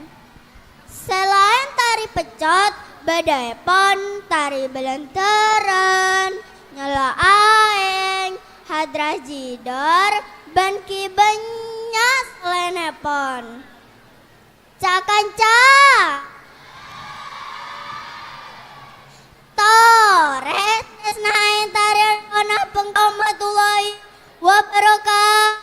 Sè laèn tarè peccot, bâdâèpon tarè bâlândhârân, nyèlo aèng, hadrah jidor, bân ghi' bânnya' salaènnèpon. Ca-kanca. Torè, trèsnaè tarèyan pona bhângkalan warahmatullahi wabarakatuh.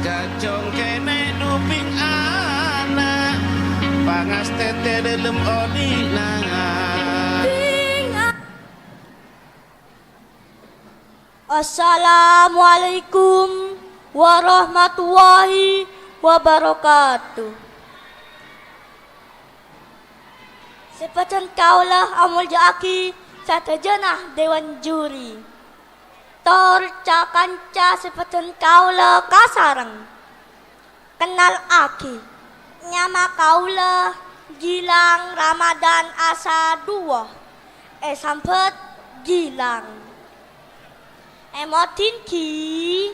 Cacong kènè' dhu bhing ana', pangastètè dhâlem odhi'na. Assalamualaikum warahmatullahi wabarakatuh. Sè bhâdhân kaulâ amoljâ'aghi sadhâjâna dewan juri. Tor ca-kanca sè bhâdhân kaulâ kasareng. Kennalaghi, nyama kaulâ Gilang Ramadan Asa Duwâ, èsambhât Gilang. Èmodhin, ghi?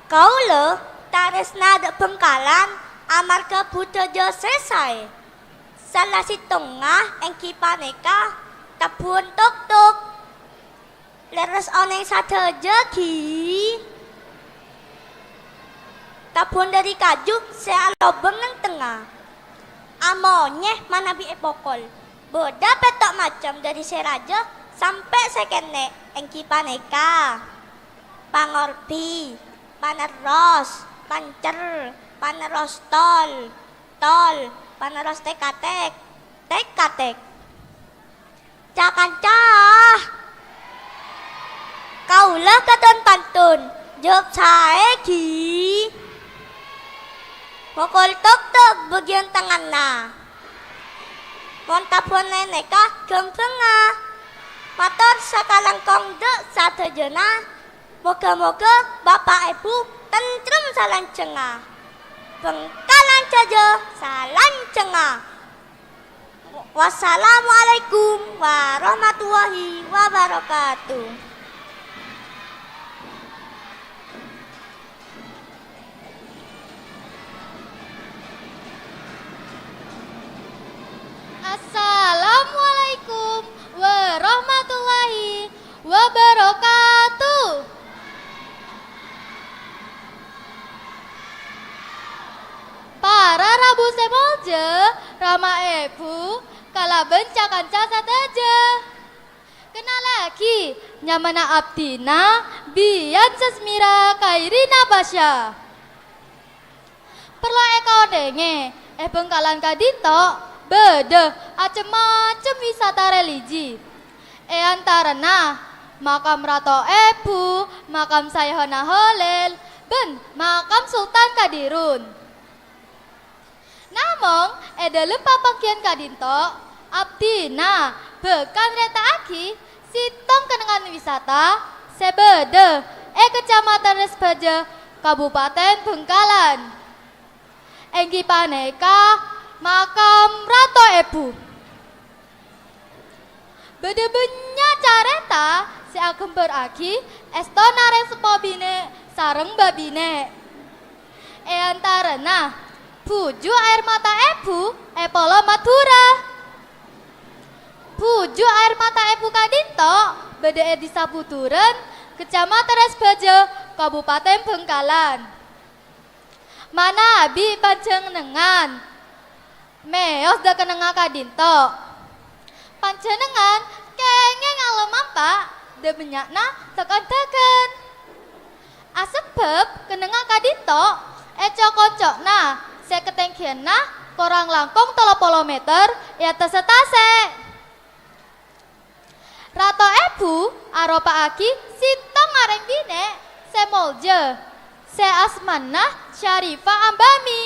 Kaulâ tarèsna dâ' Bhângkalan amarghâ budhâjâ sè saè. Sala sèttongnga èngghi panèka tabbhuwân tok-tok. Lerres onèng sadhâjâ, ghi? Tabbhuwân dhâri kaju sè alobâng neng tengnga. Amonyè manabi èpokol. Bâdâ pètto' macem dhâri sè rajâ sampè' sè kènè', èngghi panèka, pangorbi, panerros, pancer, panerros tol, tol, panerros tèk-katèk, tèk-katèk. Ca-kanca, kaulâ katon pantun, jâwâb saè, ghi. Mokol toktok bâgiyân tanganna. Mon tabbhuwân nèka ghâmbhângnga. Mator sakalangkong dâ' sadhâjâna. Moghâ-moghâ Bapa' Èbhu tentrem salanjhângnga. Bhângkalan jâjâ salanjhângnga. Wassalamualaikum warahmatullahi wabarakatuh. Assalamualaikum warahmatullahi wabarakatuh. Para rabu sè molja, Rama Èbhu, kalabân ca-kanca sadhâjâ. Kennalaghi, nyamana abdhina Biyan Sasmira Khairina Pasya. Parlo èkaonèngè, è Bhângkalan ka'dinto bâdâ cem-macem wisata religi. È antarana makam Rato Èbhu, makam Sayhona Holil, bân makam Sultan Kadirun. Namong, è dhâlem papangghiyân ka'dinto, abdhina bhâkal nyarèta'aghi sèttong kennengngan wisata sè bâdâ è Kecamatan Resbhaja, Kabupaten Bhângkalan, èngghi panèka makam Rato Èbhu. Bâdâ bânnya' carèta sè aghâmbhârraghi èstona rèng seppo binè' sareng bâbinè'. È antarana, Bhuju Aèr Mata Èbhu è Polo Madhurâ. Bhuju Aèr Mata Èbhu ka'dinto bâdâ è Dhisa Buduran, Kecamatan Resbhaja, Kabupaten Bhângkalan. Manabi panjhennengngan mèyos dâ' kennengnga ka'dinto, panjhennengngan kèngèng alomampa dâ' bânnya'na dâkan-dâkan. Asebbhâb kennengnga ka'dinto è co'-konco'na sè katèngghiyanna korang langkong tello polo mèter è attassa tasè'. Rato Èbhu aropa'aghi sèttong arèng binè' sè molja, sè asmana Syarifah Ambami.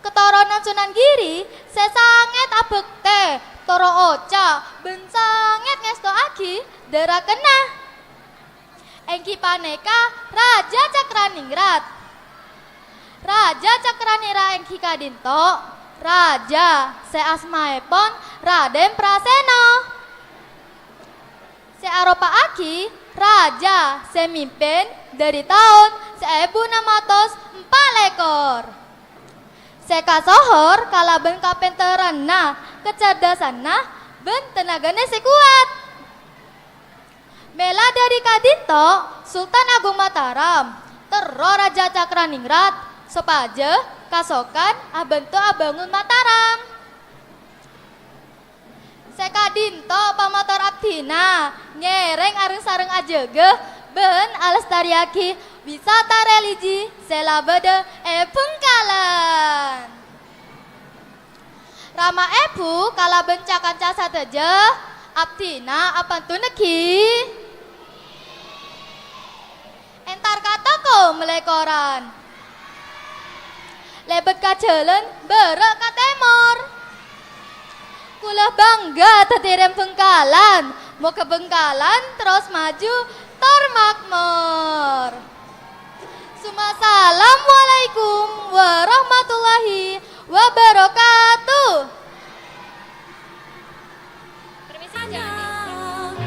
Katoronan Sunan Giri sè sangèt abhâktè, toro' oca', bân sangèt ngèstowaghi dâ' rakenna. Èngghi panèka Raja Cakraningrat. Raja Cakraningrat èngghi ka'dinto raja sè asmaèpon Raden Prasena, sè aropa'aghi raja sè mimpin dâri taon saèbu ennem atos empa' lèkor, sè kasohor kalabân kapènterranna, kacerdasanna, bân tenagana sè kowat. Mèla dâri ka'dinto, Sultan Agung Mataram terro Raja Cakraningrat sopajâ kasokan abhânto abângon Mataram. Sè ka'dinto pamator abdhina ngèrèng areng-sareng ajâgâ bân alestarèyaghi wisata religi sè la bâdâ è Bhângkalan. Rama èbhu kalabân ca-kanca sadhâjâ, abdhina apantunnaghi. Entar ka toko mellè koran. Lèbât ka jhâlân bârâ' ka tèmor. Kaulâ bângga dhâddhi rèng Bhângkalan. Moghâ Bhângkalan terros maju tor makmor. Summa assalamualaikum warahmatullahi wabarakatuh. Permisi, jangan.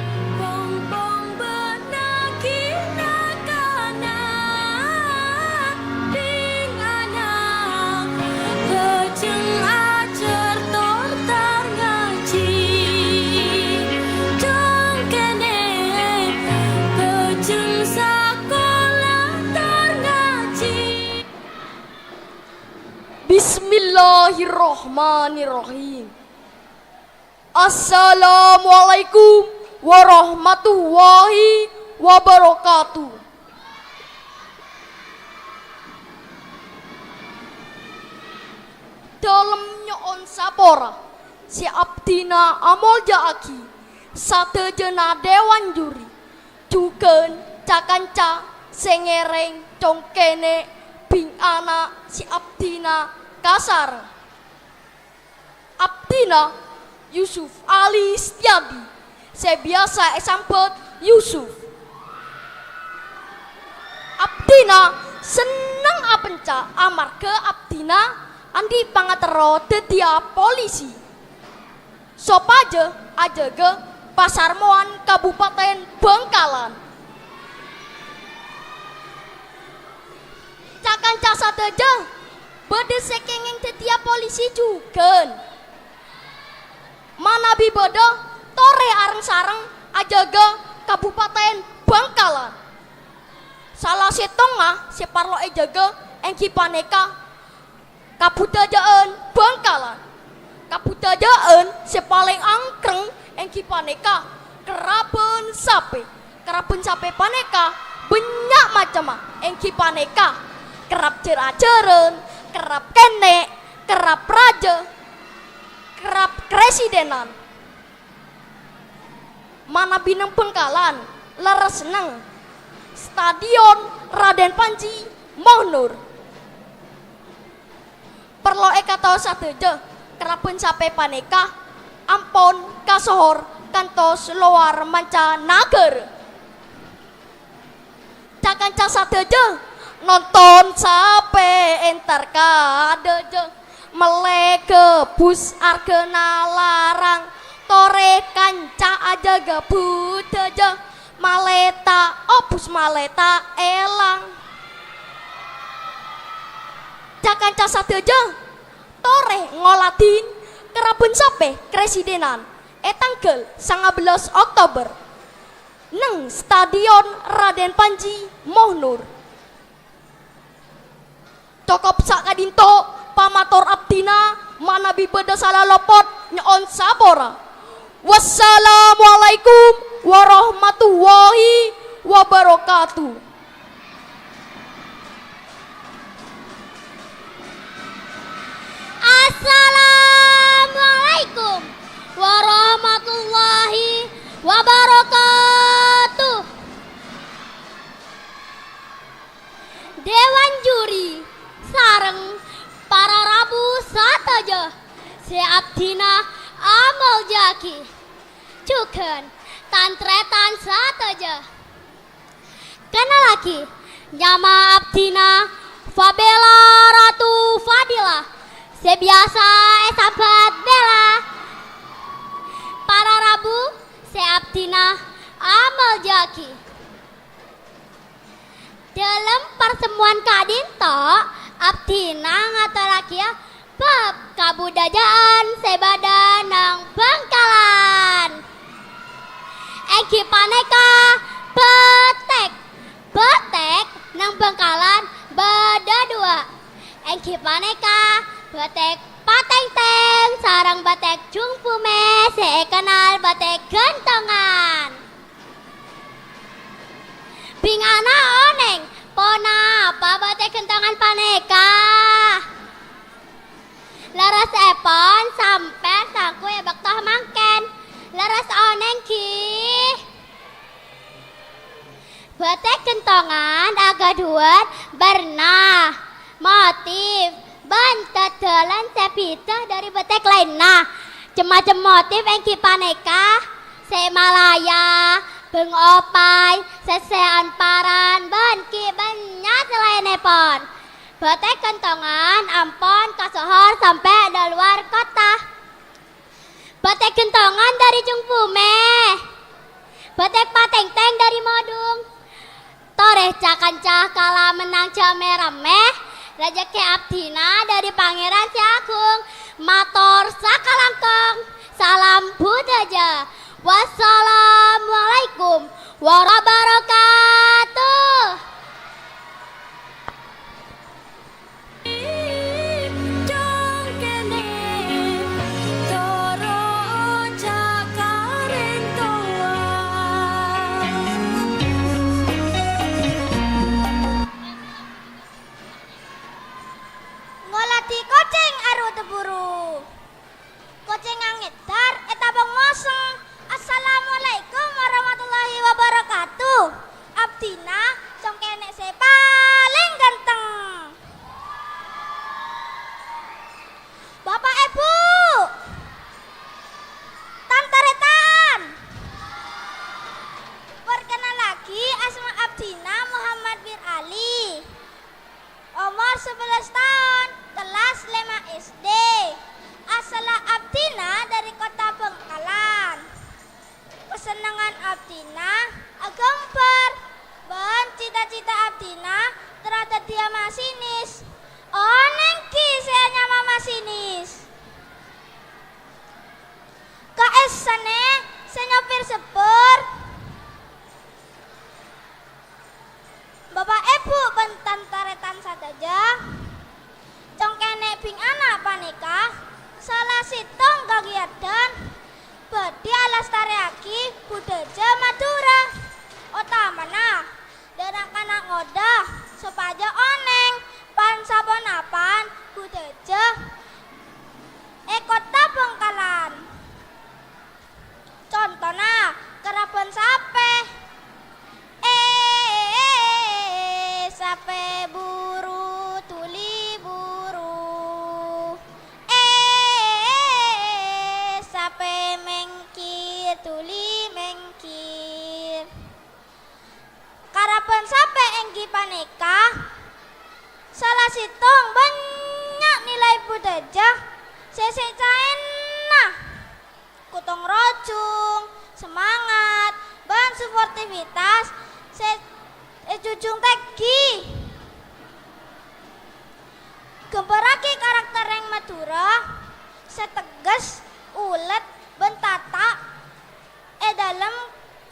Pong-pong bâ'na ghi' na-kana, bingana, bâjâng ajhâr tor tar ngajhi. Dong kènè', bâjâng sakola tor ngajhi. Bismillahirrahmanirrahim. Assalamualaikum warahmatullahi wabarakatuh. Dâlem nyo'on sapora sè abdhina amolja'aghi sadhâjâna dewan juri, jhughân ca-kanca sè ngèrèng cong kènè' bing ana' sè abdhina kasareng. Abdhina Yusuf Ali Setiadi, sè biyasa èsambhât Yusuf. Abdhina senneng apenca amarghâ abdhina andi' pangaterro dhâddhiyâ polisi, sopajâ ajâgâ pasar mowan Kabupaten Bangkalan. Ca-kanca sadhâjâ, bâdâ sè kèngèng dhâddhiyâ polisi jhughân. Manabi bâdâ, torè areng-sareng ajâgâ Kabupaten Bangkalan. Sala sèttongnga sè parlo èjâgâ èngghi panèka kabudhâjâ'ân Bangkalan. Kabudhâjâ'ân sè palèng angkrèng èngghi panèka kerrabbhân sapè. Kerrabbhân sapè panèka bânnya' macemma, èngghi panèka kerrabb jâr-ajârân, kerrabb kènè', kerrabb rajâ, kerrabb karesidenan. Manabi neng Bangkalan, lerres neng Stadion Raden Panji Mohnur. Parlo èkataowa sadhâjâ, kerrabbhân sapè panèka ampon kasohor kantos lowar manca naghârâ. Ca-kanca sadhâjâ, nonton sapè entar ka dhâjâ, mellè ghâbus arghâna larang, torè kanca ajâgâ budhâjâ, malè ta' obus malè ta' èlang. Ca-kanca sadhâjâ, torè ngoladhin kerrabbhân sapè karesidenan è tangghâl sangabellâs Oktober neng Stadion Raden Panji Mohnur. Cokop saka'dinto pamator abdhina, manabi bâdâ sala lopot nyo'on sapora. Wassalamualaikum warahmatullahi wabarakatuh. Assalamualaikum warahmatullahi wabarakatuh. Dewan juri sareng para rabu sadhâjâ sè abdhina amolja'aghi, jhughân tan-tarètan sadhâjâ. Kennallaghi, nyama abdhina Fabella Ratu Fadila, sè biyasa èsambhât Bella. Para rabu sè abdhina amolja'aghi. Dâlem partemuan ka'dinto, abdhina ngatorraghiyâ bab kabudhâjâ'ân sè bâdâ neng Bangkalan. Èngghi panèka bâtèk. Bâtèk neng Bangkalan bâdâ duwâ'. Èngghi panèka bâtèk patèngtèng sareng bâtèk jhung bhumè sè èkennal bâtèk ghântongan. Bingana onèng ponapa bâtèk ghântongan panèka? Lerressèpon sampèyan sangghu è bâkto mangkèn. Lerres onèng, ghi? Bâtèk ghântongan aghâdhuwân bârna, motif, bân dhâddhâlân sè bhidhâ dhâri bâtèk laènna. Cem-macem motif èngghi panèka, sè malaya, bâng opay, sèssè'an paran, bân ghi' bânnya' salaènnèpon. Bâtèk ghântongan ampon kasohor sampè' dâluwar kottha. Bâtèk ghântongan dhâri jhung bhumè. Bâtèk patèngtèng dhâri modhung. Torè ca-kanca kala mennang jhâ' mè-rammè, rejhekkè abdhina dhâri Pangèran Sè Aghung. Mator sakalangkong, salam budhâjâ. Wassalamualaikum warahmatullahi wabarakatuh. Dhi kocèng arowa buru. Kocèngnga ngèdhâr ètabâng mosèng. Assalamualaikum warahmatullahi wabarakatuh. Abdhina cong kènè' sè palèng ghânteng. Bapa', Èbhu, tan-tarètan. Parkenallaghi, asma abdhina Muhammad Bir Ali. Omor sabellâs taon, kellas lèma' S D. Asalla abdhina dhâri kottha Bhângkalan. Kasennengngan abdhina aghâmbhâr, bân cita-cita abdhina terro dhâddhiyâ masinis. Onèng ghi sè anyama masinis. Ka'èssanè sè nyopir sebbhur. Bapa', Èbhu, bân tan-tarètan sadhâjâ, cong kènè' bingana panèka sala sèttong kagiatan bhâdhi alastarèyaghi budhâjâ Madhurâ, otamana dhâ'-kana' ngodâ sopajâ onèng pan-saponapan budhâjâ è kottha Bhângkalan. Contona, karaban sapè. Eh, sapè buru, tuli buru. Eh, sapè mèngkir, tuli mèngkir. Karaban sapè èngghi panèka sala sèttong bânnya' nilai budhâjâ sè sè caèna, kotong-rojung, semangat, bân sportivitas sè èjhujhung tèngghi. Ghâmbhârraghi karakter rèng Madhurâ sè tegghes, ulèt, bân tata' è dhâlem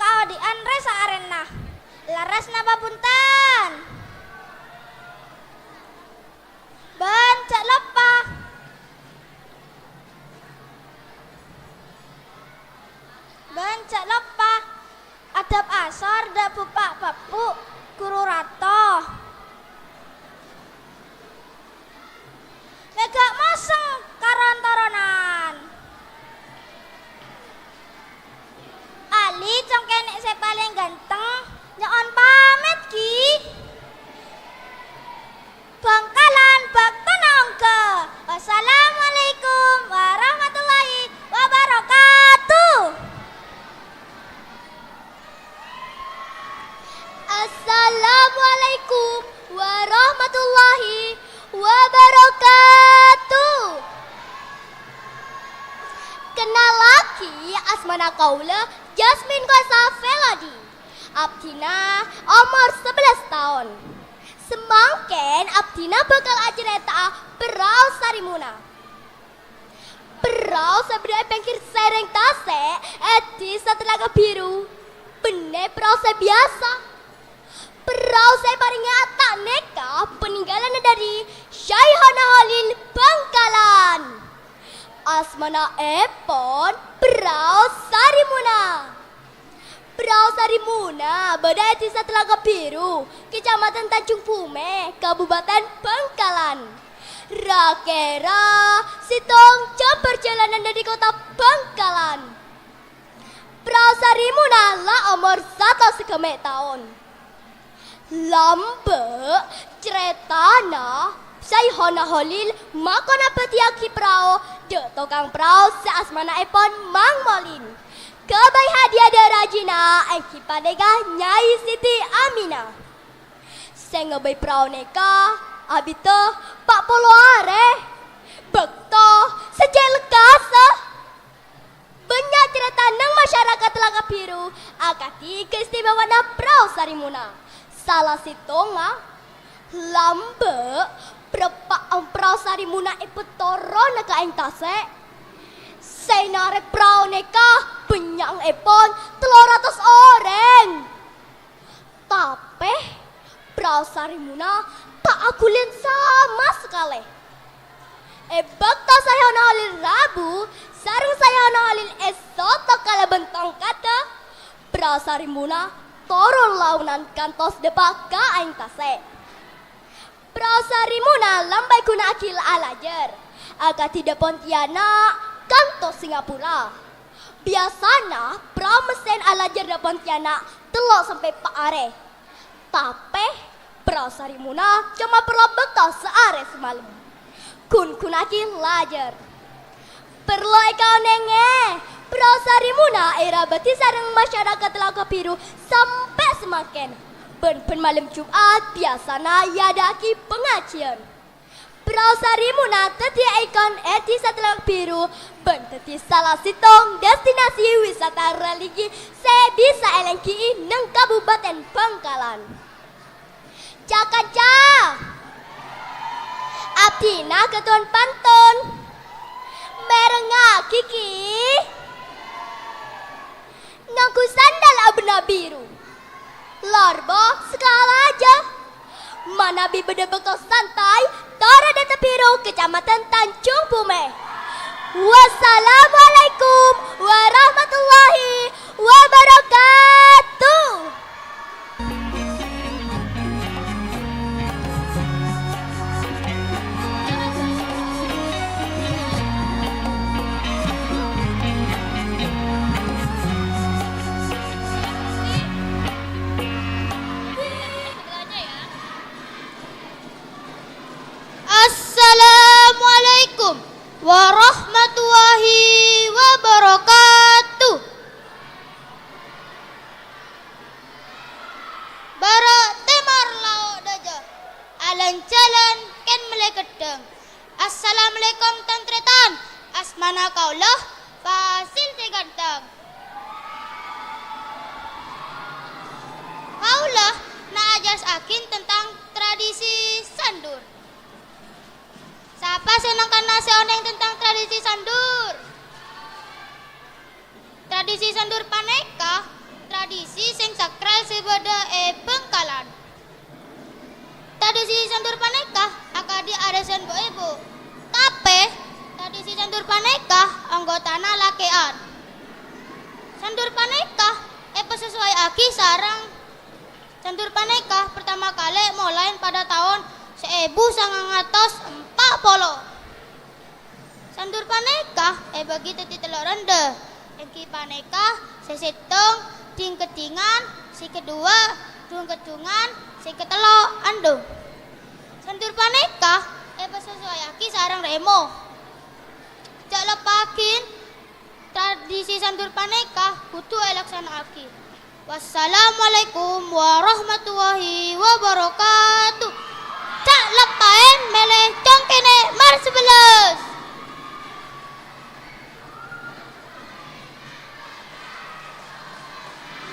kaodi'ân rè-saarèna. Lerres napa bhunten? Bân jhâ' loppa. Bân jhâ' loppa. Adhâp asor dhâ' bapa'-bapa', ghuru rato. Mèghâ' mosèng ka ron-toronan. Ali cong kènè' sè palèng ghânteng, nyo'on pamèt, ghi. Bhângkalan bâktona ongghâ. Wassalamualaikum warahmatullahi wabarakatuh. Assalamualaikum warahmatullahi wabarakatuh. Kennallaghi, asmana kaulâ Jasmine Koesa Velodi. Abdhina omor sabellâs taon. Samangkèn abdhina bhâkal acarèta'a Pèrao Sarimuna. Pèrao sè bâdâ è pèngghir sèrèng tasè' è Dhisa Talaga Biru, bânnè pèrao sè biyasa. Pèrao sè èparèngè ata' nèka panèngghâlânna dhâri Syaikhona Kholil Bhângkalan. Asmana èpon Pèrao Sarimuna. Pèrao Sarimuna bâdâ è Dhisa Talaga Biru, Kecamatan Tanjung Bumè, Kabupaten Bhângkalan. Ra-kèra sèttong jhâm parjhâlânan dhâri kottha Bhângkalan. Pèrao Sarimuna la omor satos sagâmè' taon. Lambâ' carètana Syaikhona Kholil makon abâdhiyâghi pèrao dhâ' tokang pèrao sè asmana èpon Mang Molin. Kabây hadiah dhâ' rajina èngghi panèka Nyai Siti Aminah. Sè ngabây pèrao nèka abidhâ pa' polo arè. Bâkto sè cè' lekkassa. Bânnya' carèta neng masyarakat Talaga Biru akadhi kaistimewaanna Pèrao Sarimuna. Sala sèttongnga, lambâ' preppa' Pèrao Sarimuna èpatorona ka aèng tasè'. Sè narèk pèrao nèka bânnya'èpon tello ratos orèng. Tapè, Pèrao Sarimuna ta' aghuliyân sama sakalè. È bâkto Syaikhona Kholil rabu sareng Syaikhona Kholil èsotok kalabân tongkaddhâ, Pèrao Sarimuna toron laonan kantos dâpa' ka aèng tasè'. Pèrao Sarimuna lambâi ghunaaghi la-, alajâr, akadhi dâ' Pontianak kantos Singapura. Biyasana pèrao messen alajâr dâ' Pontianak tello' sampè' empa' arè. Tapè, pèrao Sarimuna coma parlo bâkto saarè samalem. Ghun-ghunaaghi lajâr. Parlo èkaonèngè, pèrao Sarimuna èrabâdhi sareng masyarakat Teluk Biru sampè' samangkèn. Bân, bân malem Jum'at biyasana èadâ'aghi pangajiyân. Pèrao Sarimuna dhâddhi ikon è Dhisa Teluk Biru bân dhâddhi sala sèttong destinasi wisata religi sè bisa èlènggi'i neng Kabupaten Bangkalan. Ca-kanca, abdhina ghâdhuwân pantun. Mèrengngaghi, ghi. Ngangghuy sandal abâ'na biru. Lorbo sakalajâ. Manabi bâdâ bâkto santai, tor è Dhisa Biru, Kecamatan Tanjung Bumè. Wassalamualaikum warahmatullahi wabarakatuh. Assalamualaikum warahmatullahi wabarakatuh. Bârâ' tèmor lao' dâjâ, alan-jhâlân kèng mellè ghedhâng. Assalamualaikum, tan-tarètan. Asmana kaulâ Fasil Sè Ganteng. Kaulâ na' ajhârsaghi tentang tradisi sandur. Sapa sè nangkana sè onèng tentang tradisi sandur? Tradisi sandur panèka tradisi sè sakral sè bâdâ è Bangkalan. Tradisi sandur panèka akadhi arisan bu-ibu. Tapè, tradisi sandur panèka anggotana lakè'an. Sandur panèka èpasasowaiaghi sareng Sandur panèka partama kalè molaè padâ taon sèbu sangang atos empa' polo. Sandur panèka èbâgi dhâddhi tello' randhâ, èngghi panèka sè sèttong dhing-keddhingan, sè kaduwâ' dhung-keddhungan, sè katello' andhung. Sandur panèka èpasasowaiaghi sareng rèmo. Jhâ' loppa'aghi, tradisi sandur panèka kodhu èlaksana'aghi. Wassalamualaikum warahmatullahi wabarakatuh. Jhâ' loppa'è mellè congkènè mar sabellâs.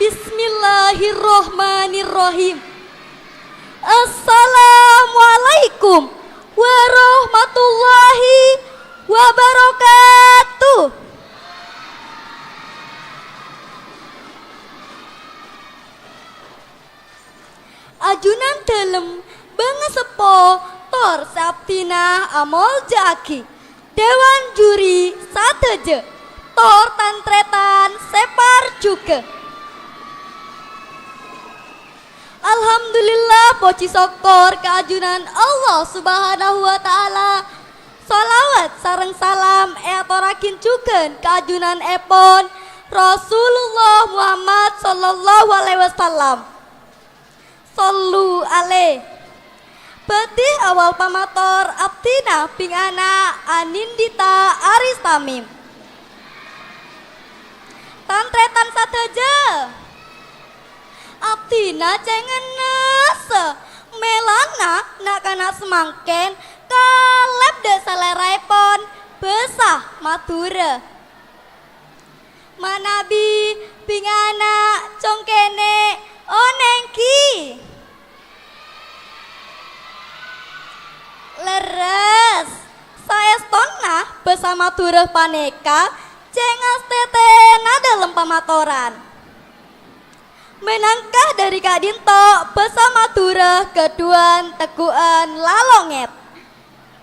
Bismillahirrahmanirrahim. Assalamualaikum warahmatullahi wabarakatuh. Ajunan dhâlem, bângnga seppo, tor sè abdhina amoljâ'aghi. Dewan juri sadhâjâ, tor tan-tarètan sè parjhughâ. Alhamdulillah, pojhi sokkor ka ajunan Allah Subhanahu wa Ta'ala. Shalawat sareng salam èatorraghi jhughân ka ajunanèpon Rasulullah Muhammad sallallahu alaihi wasallam. Shallu alaih. Bhâdhi awwal pamator abdhina bhing ana' Anindita Aristamim. Tan-tarètan sadhâjâ, abdhina cèngenna sè mèlana na'-kana' samangkèn kalèp dâ' salèraèpon bhâsa Madhurâ. Manabi bhing ana' congkènè onèng ghi? Lerres. Saèstona bhâsa Madhurâ panèka cèngas tètèna dhâlem pamatoran. Mènangka dhâri ka'dinto bhâsa Madhurâ ghâdhuwân tegghu'ân lalongèt.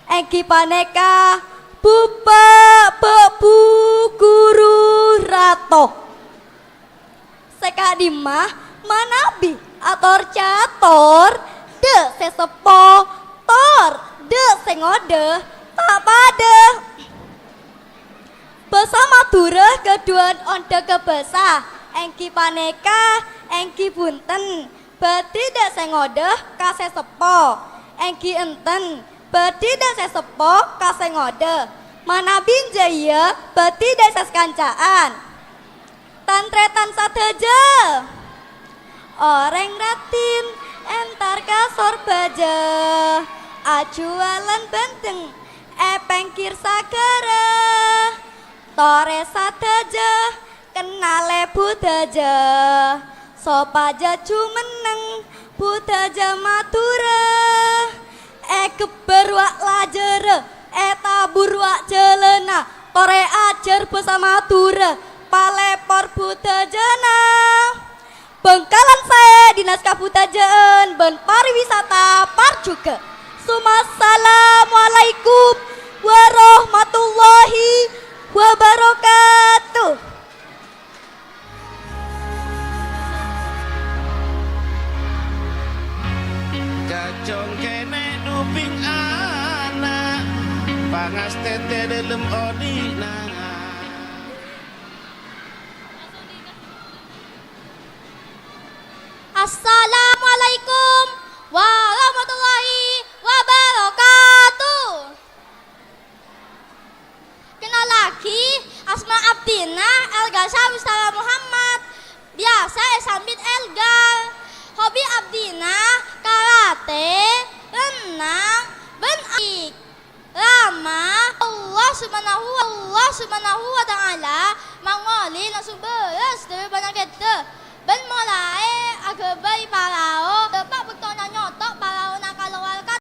Èngghi panèka, buppa' bâ' bu ghuru rato. Sè ka'dimma manabi ator-cator dâ' sè seppo Or, dâ' sè ngodâ, ta' padâ. Bhâsa Madhurâ ghâdhuwân ondhâghâ bhâsa, èngghi panèka, èngghi bhunten, bhâdhi dâ' sè ngodâ ka sè seppo, èngghi enten, bhâdhi dâ' sè seppo ka sè ngodâ, manabi jârèya bhâdhi dâ' sè sakanca'an. Tan-tarètan sadhâjâ! Orèng raddhin entar ka Sorbhâjâ, ajhuwâlân bhândheng è pèngghir saghârâ. Torè sadhâjâ kennalè budhâjâ, sopajâ jumenneng budhâjâ Madhurâ. Ègebbhâr wa' lajârâ, ètabur wa' jhâlâna, torè ajhâr bhâsa Madhurâ, palèpor budhâjâna. Bhângkalan saè Dinas Kabudhâjâ'ân bân Pariwisata parjhughâ. Sumassalamualaikum warahmatullahi wabarakatuh. Cacong kènè' dhu bing ana', pangastètè dhâlem odhi'na. Assalamualaikum warahmatullahi wabarakatuh. Kennallaghi, asma abdhina Elga Syarustara Muhammad, biyasa èsambit Elgar. Hobi abdhina karate, rennang, bân aik. Rama, Allah Subhanahu, Allah Subhanahu wa Ta'ala mangolè langsung bârâs dhâri bârna kèdâ, bân molaè aghâbây paraos.